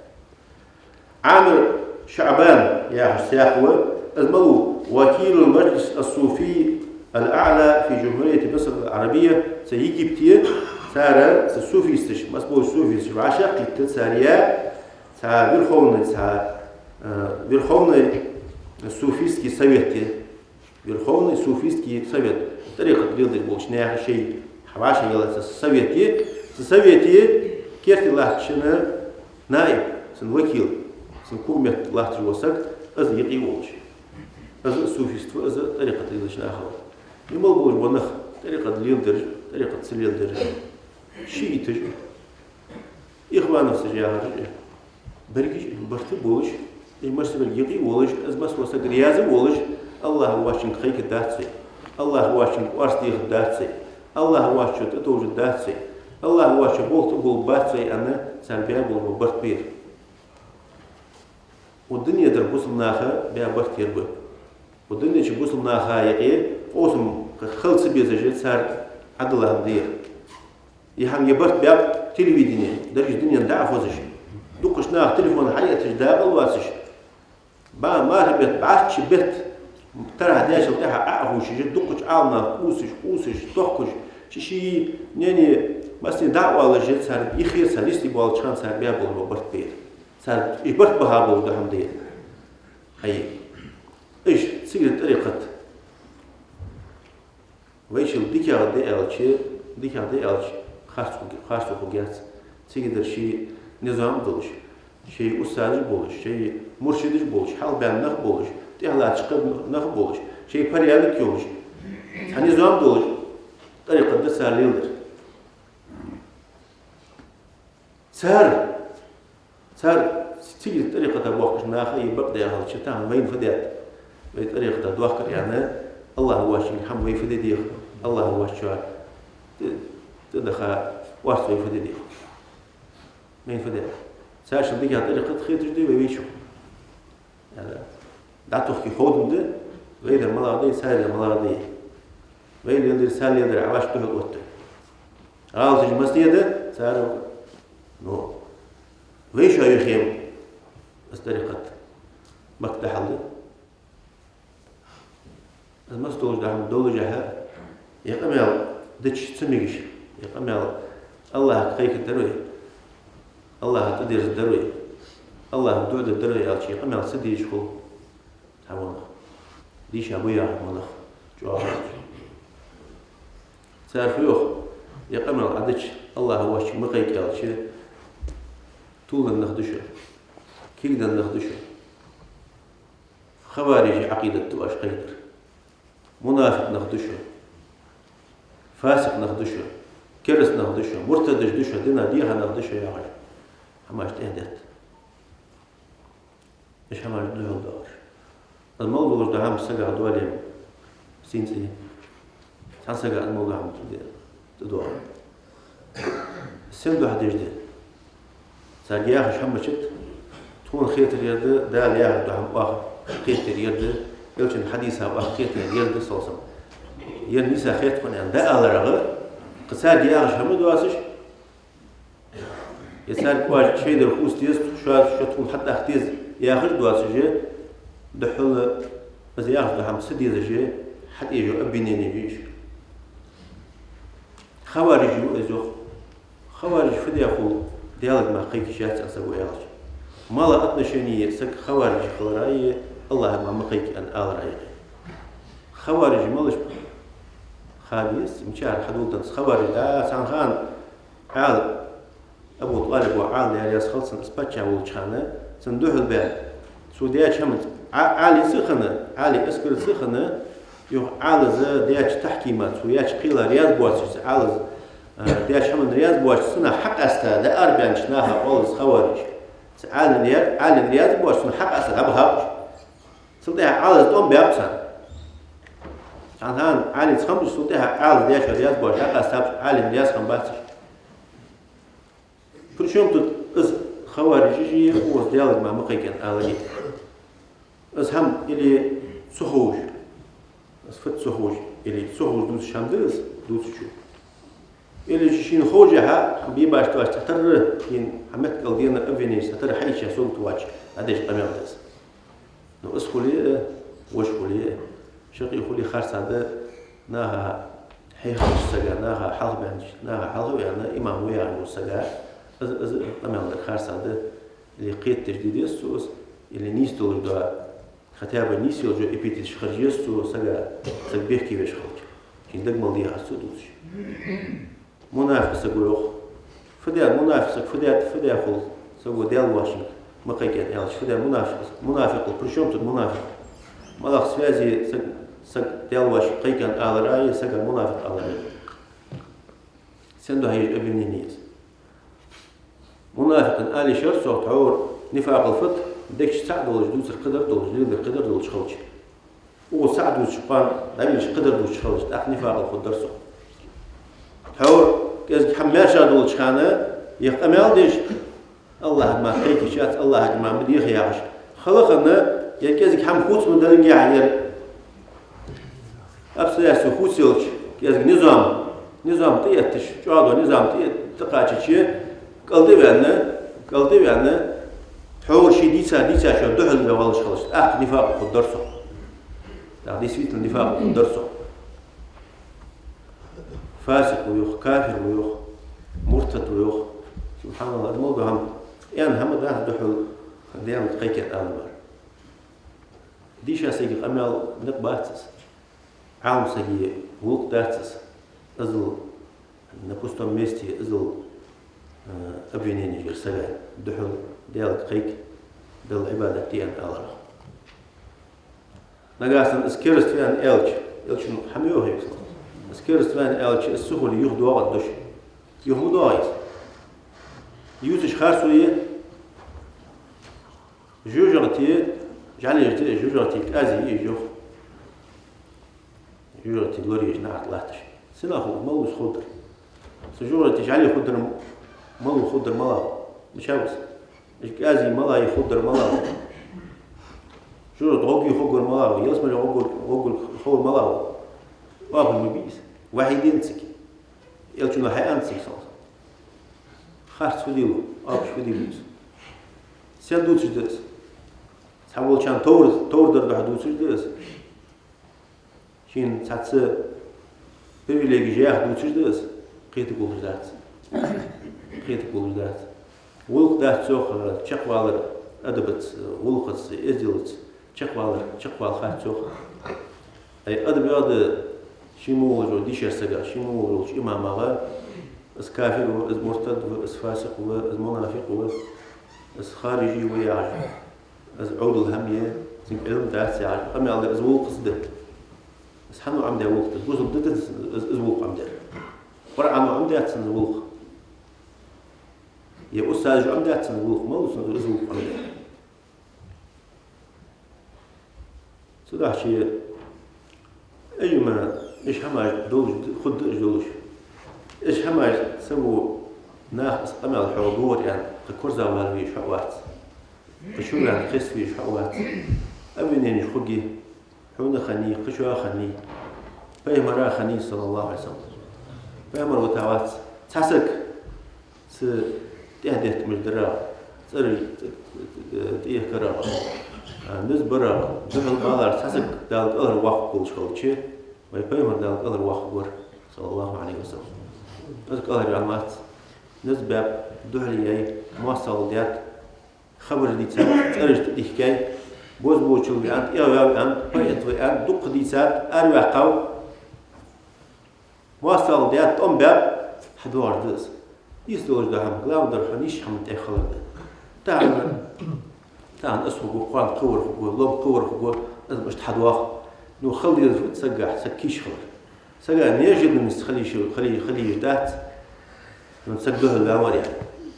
Ӏамир ШаӀбан яхаш цхьа ва, из малув, وكيل المجلس الصوفي الأعلى في جمهورية مصر العربية, цу Египте цар, цу суфисташ, масса болча суфисташ вӀашагӀкхийтта цар я, цхьа верховный, цхьа, э, верховный суфийский совет я. Верховный суфийский совет, тӀарикъат леладеш болча наьха шоай хьавӀашагӀъелла цхьа совет я, цу совете керте латтача наиб, цун вакил, цун когаметта латташ вола саг, из юкъе волаш. Из суфист ва, из тӀарикъат леладеча нахал. Мел болаш бола нах, тӀарикъат леладераш, тӀарикъат ца леладераш, шииташ, ихвановцаш яхараш, берригаш барт болаш, уж массабараш юкъе волаш, из массавар саг раьза волаш, АллахӀ воацачунга кхайкаргдац вай, АллахӀ воацачунга орц дехаргдац вай, АллахӀ воацачоа тӀатовжаргдац вай, АллахӀ воацачоа болх тӀаболабац вай аьнна, цар баь бола барт ба ер. Укх дунен тӀара бусалба наха баь барт ер ба. Укх дунен чу бусалба наха юкъе къовсам хила ца безаш цар Ӏадала хӀама да ер. Ер хӀама, ер барт баьб телевидене, деррига дунен дӀа а хозаш. Дукхача наха телефон хьаэтташ, дакъа а лоацаш. Ба, мархий бетта, бӀарчча бетта, Таравихь дечул тӀехьагӀа Ӏо а ховшаш, дукхача Ӏаламнаха къувсаш, къувсаш, тохкаш, ший-ший мнени массане дӀа а оалаш, цар ихир, цар йисте боалача хана цар баь бола барт ба ер. Цар уж барт баха болаш да хӀама да ер. Ай, уж цигара тӀарикъат. Вайшийла дикагӀа да аьлча, дикагӀа да аьлча, харц ху-, харцо хургьяц. Цига дар ший низам а долаш, шоай устазаш болаш, шоай муршидаш болаш, хьалбаьнна нах болаш, тӀехьалатташ кхыб нах болаш, шоай порядок йолаш, цхьа низам долаш, тӀарикъат да цар леладер. Цар, цар цига тӀарикъата боахкача наха из бакъ да аьлча, тахан вайна фу даьд? Вай тӀарикъата доахкар аьнна, АллахӀа воацачунга хӀама вай фу де деза, АллахӀа воацачоа тӀа-, тӀадахача орца вай фу де деза? Вайна фу даьд? Царшийла дикагӀа тӀарикъат хеташ дий вай вайчунга? Яра. ДӀатохкий ховдам да, вай дар малагӀа да, цар дар малагӀа да. Вай леладер, цар леладер Ӏа вӀашка духьал отт. ГӀалаташ массане да, цар, ну, вайша юхе-м из тӀарикъат бакъ да хьал да. Из масса долаш да хӀама доллашехьа, ер къамаьл дича ца мегаш, ер къамаьл АллахӀага кхайкар дар вай, АллахӀа тӀадерзар дар вай, АллахӀага дуӀа дар дар вай аьлча, ер къамаьл ца дезаш хул цхьа вон нах. Дийша ба яхаш ма нах, чӀоагӀа. Цар фу йоах, ер къамаьл Ӏа дича, АллахӀа воацачунга ма кхайка аьлча, тувланна нах да шо, кегданна нах да шо. Хаварижий Ӏакъидат да оаш кхайкар. Мунафикъ нах да шо. Фасикъ нах да шо. Кераста нах да шо. Муртадаш да шо. Дина дехаш нах да шо яхаш хӀамаш тӀехьа детт. Уж хӀамаш духьал доахаш. Из мел долаш да хӀама сагах доале-м синца. Цхьан сага из мел дола хӀама тӀадоагӀа. Сен духьа деш да? Царга яхаш хӀама мичад? Тхона хетар ер да, Дала яхар да хӀама оаха кхетар ер да, Элчан хьадиса оаха кхетар ер да, саллаллахӀу Ӏалайхи ва саллам. Ер нийса хет тхона аьнна дӀааларах, кхы царга яхаш хӀама доацаш, е царга оаш шоайдар хувца деза, шо, шо тхона хьатӀадаккха деза яхаш доацаш, духьала из яхаш да хӀама ца дезаш, хьатӀаэжо обвинени я уж. Хаварижий ва из, йоах. Хаварижий фу даь хул, Даьлага мара кхайкаш яц аьнна саго аьлча. Мала отношени я саг хаварижий хилара е АллахӀага мара ма кхайка аьнна алара е? Хаварижий малаш ба? Хадис, мичара хьадоладенна хаварижий да, цхьан хана Ӏаьла, Абу ТӀалиб воӀ Ӏаьла, Даьла раьза хилва цунна, из паччахь волча хана, цунна духьал баьнна. Цо даьча хӀаманца, Ӏа-, Ӏаьлийца а хинна, Ӏаьлий эскарца а хинна, юха Ӏаьлас даьча тахькимах, цо яьча кхела раьза боацаш, цу Ӏаьлас, а, даьча хӀаманна раьза боацаш, цунах хьакъаста дӀаарабаьннача наха оал из хаварижий. Цу Ӏаьлийна ра-, Ӏаьлийна раьза боацаш, цунах хьакъаста дӀабахаб уж. Цул тӀехьагӀа Ӏаьлас тӀом баьб царна. Цхьан хана Ӏаьлийца хам бу, цул тӀехьагӀа Ӏаьлас даьчоа раьза боацаш дӀакъастаб уж, Ӏаьлийна раьза хам бац уж. Причём тут из хаварижий, укхаза Даьлага мара ма кхайка аьнна аларе? Из хӀама или ца ховш, из фат ца ховш, или ца ховш дувцаш хӀама да из дувцачо? Или шийна ховшехьа, хӀама бе башта доацаш цхьатарра, шийна хӀама метта кӀал дена обвинени цхьатарра хьаийцача сагото воацаш дӀадеш къамаьл да из? Ну, из хуле а, вож хуле а, шаккхе хуле харцахьа да, наха хьехача сага, наха хьалхабаьннача, наха хьалхаваьнна, имам ва яхаш волча сага, из, из къамаьл дар харцахьа да, или кхетадеш де деза цо из, или нийса долаш да, хотя бы нийса йолча эпитеташ хержа еза цо сага, саг бехке веш хилча, шийна дага мел дехаш цо дувцаш. Мунафикъ саг ва, йоах. Фу даьд мунафикъ саг, фу даьд, фу даь хул саго Даьла воацачунга ма кхайка аьнна аьлча, фу даьд мунафикъ саг? Мунафикъал, причём тут мунафикъ? МалагӀа связь я саг, саг Даьла воацачунга кхайка аьнна алара е сага мунафикъ алара? Сен духьа еза обвинени я из? Мунафикъ аьнна ала йиш яр цох, тхьовра нифакъал фат дег чу цхьа долаш, дувцар кхыдар долаш, леладер кхыдар долаш хилча. Укхаза цхьа дувцача кхоана дӀавелча кхыдар дувцаш хилча, тӀаккха нифакъал фат дар цох. Тхьовра кӀезига хӀама маьрша долча хана, е къамаьл деш, АллахӀага мара кхайкаш яц, АллахӀага мара ма деха яхаш. Хала хана, е кӀезига хӀама хувца ма далинге хьа яр. Обстоятельства хувцаялча, кӀезига низам, низам тӀаэтташ, чӀоагӀа дола низам тӀа-, тӀакхачача, кӀал тӀаваьнна, кӀал тӀаваьнна, тхьовра ше дийца, дийцачоа духьал ве валаш хилча, тӀаккха нифакъал фат дар цох. ТӀаккха действительно нифакъ дар цох. Фасикъ ва йоах, кафир ва йоах, муртад ва йоах. СубхьаналлахӀ, ма гу хӀама. Аьнна хӀама дац духьал Даьла кхайкад ала мара. Дийша сага къамаьл никъ бац из. Ӏалам сага гӀулакх дац из. Иззал на пустом месте иззал, э, обвинени яр сага духьал Даьла кхайк, Далла Ӏибадат де аьнна аларах. Нагахьа санна из кераста ва аьнна аьлча, аьлча хӀама йоах из. Из кераста ва аьнна аьлча, из сухари юха доагӀаргдолаш. Юха ма доагӀа из. Ювцаш харцо я, жожагӀате жӀалеш да, жожагӀате кӀаьзи я из, йоах. ЖожагӀате лораеш, наӀарга латташ. Сенах хургдар, малав из хургдар? Цу жожагӀате жӀали хургдар малав, хургдар малав? Мичав из? Уж кӀаьзи малаи хургдар малав? ЖожагӀате гӀоргйий хургвар малав? Ялсмале гӀоргвар, гӀоргвар ховр малав? Оапаш ма бий из. Вахьи деннад цига. Элчано хьааьннад цига, саллаллахӀу Ӏалайхи ва саллам. Харц фу де лу, оапаш фу де лу из? Сен дувцаш да из? Цхьаволчарна товр, товр дар духьа дувцаш да из? Шийна цхьацца привилегеш яха дувцаш да из? Кхетаргволаш дац. Кхетаргволаш дац. ГӀулакх дац цох чакхвалар адабаца, гӀулакхаца, эзделаца чакхвалар, чакхвала хац цох. Ай, адаб яда ший мо волча дийшача сагах, ший мо волча имамах: из кафир ва, из муртад ва, из фасикъ ва, из мунафикъ ва, из харижи ва яхаш, из Ӏовдал хӀама я, цунга Ӏилма дац яхаш къамаьл дар, из гӀулакхаца да. Из хьан ва Ӏомадаь гӀулакх да? Бусалба дина тӀа из, из гӀулакх Ӏомадаьр. Къуръано Ӏомадаьд цун из гӀулакх. Е устазо Ӏомадаьд цун из гӀулакх, малав цун из гӀулакх Ӏомадаьр? Цудухьа, ай, ма, уж хӀамаш долаш, хургда уж долаш. Уж хӀамаш ца во нах, из къамаьл хьоадувгӀар аьнна, кхы корзагӀвала везаш хьо а вац. Кхы чу ваьнна кхеста везаш хьо а вац. Обвиненеш хургья. Хьона хиннай, кхычоа хиннай, пайхамара хиннай, саллаллахӀу Ӏалайхи ва саллам. Пайхамар витавац цхьа саг, цу тӀехьдеттамаш дарах, цӀераш тӀехкарах, а, низ барах, духьал баларах цхьа саг Дала кӀалхарвоаккхаргволаш хилча, вай пайхамар Дала кӀалхарвоаккхаргвар, саллаллахӀу Ӏалайхи ва саллам. Из кӀалхарваьннавац. Низ баьб, духьале яьй, моастагӀал даьд, хабараш дийцад, цӀераш тӀадихкай, бозбуунчал ва аьннад, эгӀаваьв аьннад, поэт ва аьннад, дукха дийцад, араваьккхав. МоастагӀал даьд, тӀом баьб, хьадоагӀаш да из. Нийса долаш да хӀама, главное дар хьона йиш хӀаман тӀа хилар да. Тахан, тахан из хургва, кхоана кхывар хургва, лом кхывар хургва, из мишта хьадоагӀа. Ну, хила дезар фуд сагагахьа, саг кийча хилар. Сага неожиданность хила йиш, хила, хила йиш дац. Ну, саг духьал ваьннавар аьнна.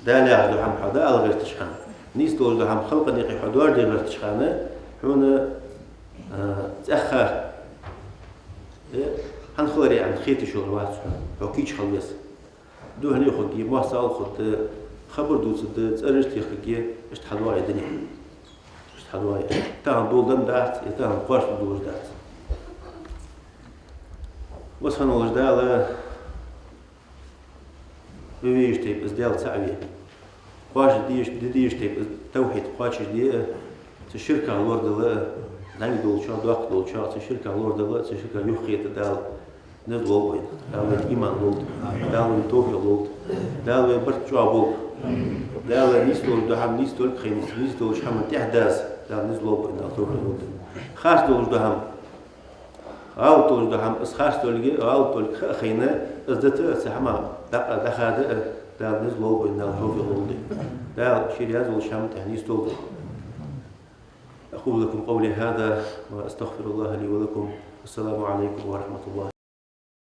Дала яхаш дола хӀама хьо дӀаала гӀерташ хана, нийса долаш дола хӀама халкъа юкъе хьо доаржаде гӀерташ хана, хьона, а, цӀаьхха, э, хӀана хилар аьнна хеташ йолаш вац хьо. Хьо кийча хила веза. Духьале хургья, моастагӀал хургда, хабар дувцаргда, цӀераш техкаргья, иштта хьадоагӀа ер дуне. Иштта хьадоагӀа ер. Тахан доладенна дац, е тахан кхоачаш долаш дац. Веза хинна волча Дала ве везаш тайпа из Даьла цаӀ ве. Кхоачаш де дезаш, де дезаш тайпа из тавхьид кхоачашде а, цу ширках лорадала а, нагахь долчох, доккха долчох, цу ширках лорадала а, цу ширках юхакхета а Дала низ лолба вайна. Дала вайна иман лолда. Дала вайна товфикъ лолда. Дала вай барт чӀоагӀа болба. Дала нийса долаш дола хӀама нийса долга хайна, нийса долча хӀаман тӀехьа даза Дала низ лолба вайна, Дала товфикъ лолда. Харц долаш дола хӀама, гӀалат долаш дола хӀама, из харц долга, гӀалат долга ха а хайна, из дита а, цу хӀамах дӀакъа-, дӀахада а Дала низ лолба вайна, Дала товфикъ лолда. Дала ший раьза волча хӀаман тӀа нийса долда. أقول لكم قولي هذا وأستغفر الله لي ولكم. السلام عليكم ورحمة الله.